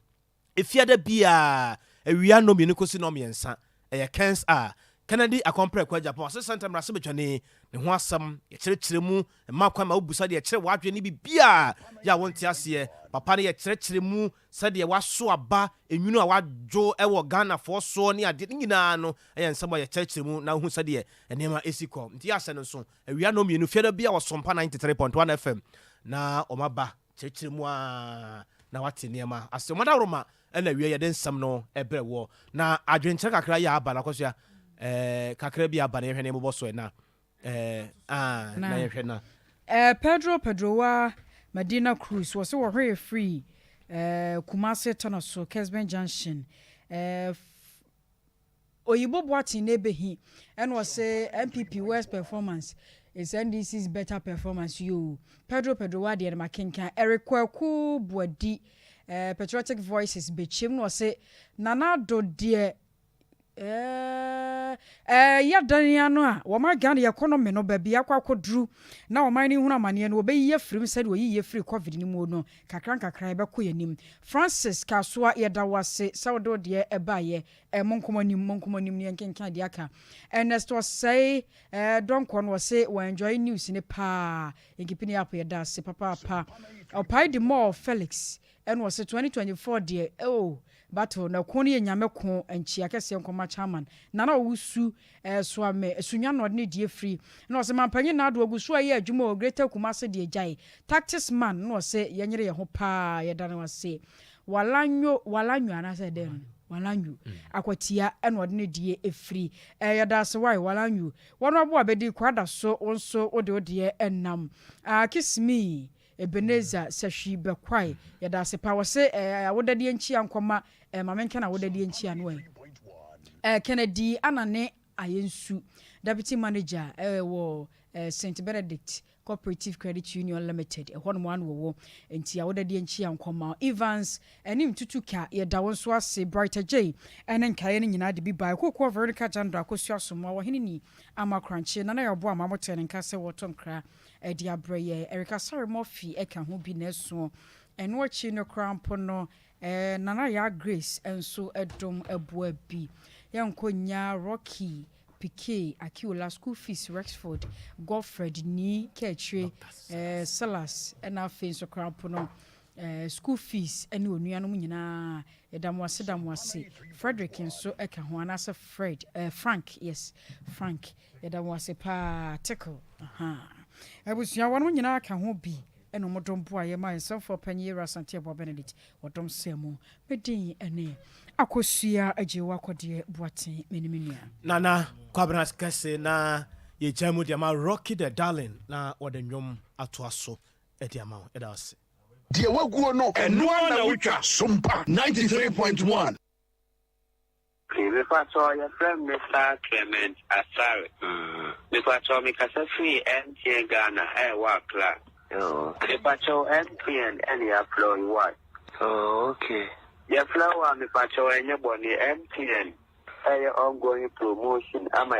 S1: Efiada biara, awia nnɔnmienu kosi nnɔnmiɛnsa, ɛyɛ Kens a Kennedy Akɔmprɛko Agyapong ase Santa mmarahyɛbadwani ne ho asɛm. Yɛkyerɛkyerɛ mu, ɛma kwan ma wobisa deɛ ɛkyerɛ w'adwene ne biribiara yɛ a wonte aseɛ. Papa no yɛkyerɛkyerɛ mu sɛdeɛ waso aba, nwunu a wadwo wɔ Ghanafoɔ soɔ ne adeɛ ne nyinaa no yɛ nsɛm a yɛkyerɛkyerɛ mu na wohu sɛdeɛ nneɛma si kɔ. Nti yɛ ahyɛ no nso, awia nnɔnmienu, fiada biara wɔ Sompa 93.1 FM na wɔaba. Kyerɛkyerɛ mu ara na woate nneɛma ase. Wɔn adaworoma na awiei yɛde nsɛm no brɛ woɔ. Na adwenkyerɛ kakra yi a aba no, Akosua, eh, kakra bi aba no, yɛhwɛ na yɛbobɔ so ɛ na, eh, ah, na yɛhwɛ na.
S2: Eh, Pedro Pedroa Medina Cruz, wɔse wɔhwee firi eh, Kumasi Tɔnɔso, Kesben Junction, eh, Oyibo Boateng na ebehi ɛna ɔse NPP worst performance is NDC's better performance yoo Pedro Pedro w'adeɛ no makenkan Eric Kwaku Boadi eh, Patriotic Voices bekyem na ɔse Nana Addo deɛ eh, eh, yɛ dan ano a wɔma Ghana yɛ economy no baabi akɔ akɔduru na ɔman no hunu amaneɛ no wɔbɛyi afirim sɛdeɛ wɔyiyi afiri covid no mu no kakra nkakra yɛbɛkɔ yɛn anim Francis Kasoa yɛda wo ase sɛ wode wo deɛ ɛbaeɛ Eh, monkɔ mo anim, monkɔ mo anim na yɛnkenkan deɛ aka. Ernest Osei, eh, Donkor no ɔse wɔ enjoy news no paa. Nkipini app yɛda ase papaapa. Ɔpae de more Felix ɛna ɔse 2024 deɛ oh, battle na ko no yɛ nyame ko, nkyia kɛseɛ nkɔma chairman. Nana Owusu, eh, Soame, Sunya na ɔde ne deɛ firi. Ɛna ɔse Mampanyin Nado ogu so ɛyɛ adwuma o, Greater Kumasi deɛ gyae. Tactics man na ɔse yɛnyere yɛn ho paa, yɛda no ase. Walanyo, Walanyo anaasɛ dɛn no? Walanyo. Akwatia ɛna ɔde ne deɛ ɛfiri. Ɛɛ yɛda ase wae, Walanyo. Wɔn aboa bɛdi kwada so, wo nso wode wo deɛ ɛnam. Ah, kiss me, Ebenezer Sahwi Bɛkwae. Yɛda ase paa. Wɔse ɛɛ awodadeɛ nkyia nkɔma, ɛɛ ma menka no awodadeɛ nkyia no ɛ. Ɛɛ Kennedy Anane Ayɛ nsu. Deputy Manager wɔ St Benedict Cooperative Credit Union Limited, ɛhɔ nom ara na wɔwɔ. Nti awodadeɛ nkyia nkɔma Evans ɛne Ntutu Ka, yɛda wo nso ase. Bright Agyei ɛne nkaeɛ no nyinaa de bi baeɛ. Kokoɔ Veronica Jandor Akosua Asomoah, Ɔhene Ni Ama Korankye, Nana Yaw Boamah motee ne nka sɛ wɔretɔ nkra de abrɛ yɛn. Erica Asare Murphy ɛka ho bi na ɛsoɔ. Ɛno akyi no koraa mpo no Nana Yaa Grace nso dom boa bi. Yɛnkɔ nnya Rocky Piquet, Akiola, School Fees, Rexford, Godfred, Nii, Kaakyire, Silas, ɛna afei nso koraa mpo no School Fees ne onuanom nyinaa. Yɛda mo ase, da mo ase. Frederick nso ka ho, anaasɛ Fred, Frank, yes, Frank. Yɛda mo ase paa, Tickle. Aha. Abusua, wɔnom nyinaa ka ho bi ɛna wɔn dom boa yɛ ma nsɛmfoɔ panyin Yewura Asante Aboah Benedict wɔ dom sɛɛ mu. Me din ɛne Akosua Agyewa Kɔdeɛ Boateng, me ne me nua.
S1: Nana Kwabena Kɛse na yɛgya mu de ama Rocky the Darling na wɔde nnwom atoa so de ama wo. Yɛda wo ase.
S21: Deɛ waguo no, ɛno ara na wotwa. Sompa 93.1.
S5: Mepakyɛw yɛfrɛ me Mister Clement Asare. Mepakyɛw mekasa firi MTN Ghana a ɛwɔ Accra. Mepakyɛw MTN ɛna yɛafrɛ wo yi what?
S6: Oh okay.
S5: Yɛfrɛ wo a mepakyɛw ɛnyɛ bɔne MTN ɛyɛ ongoing promotion ama.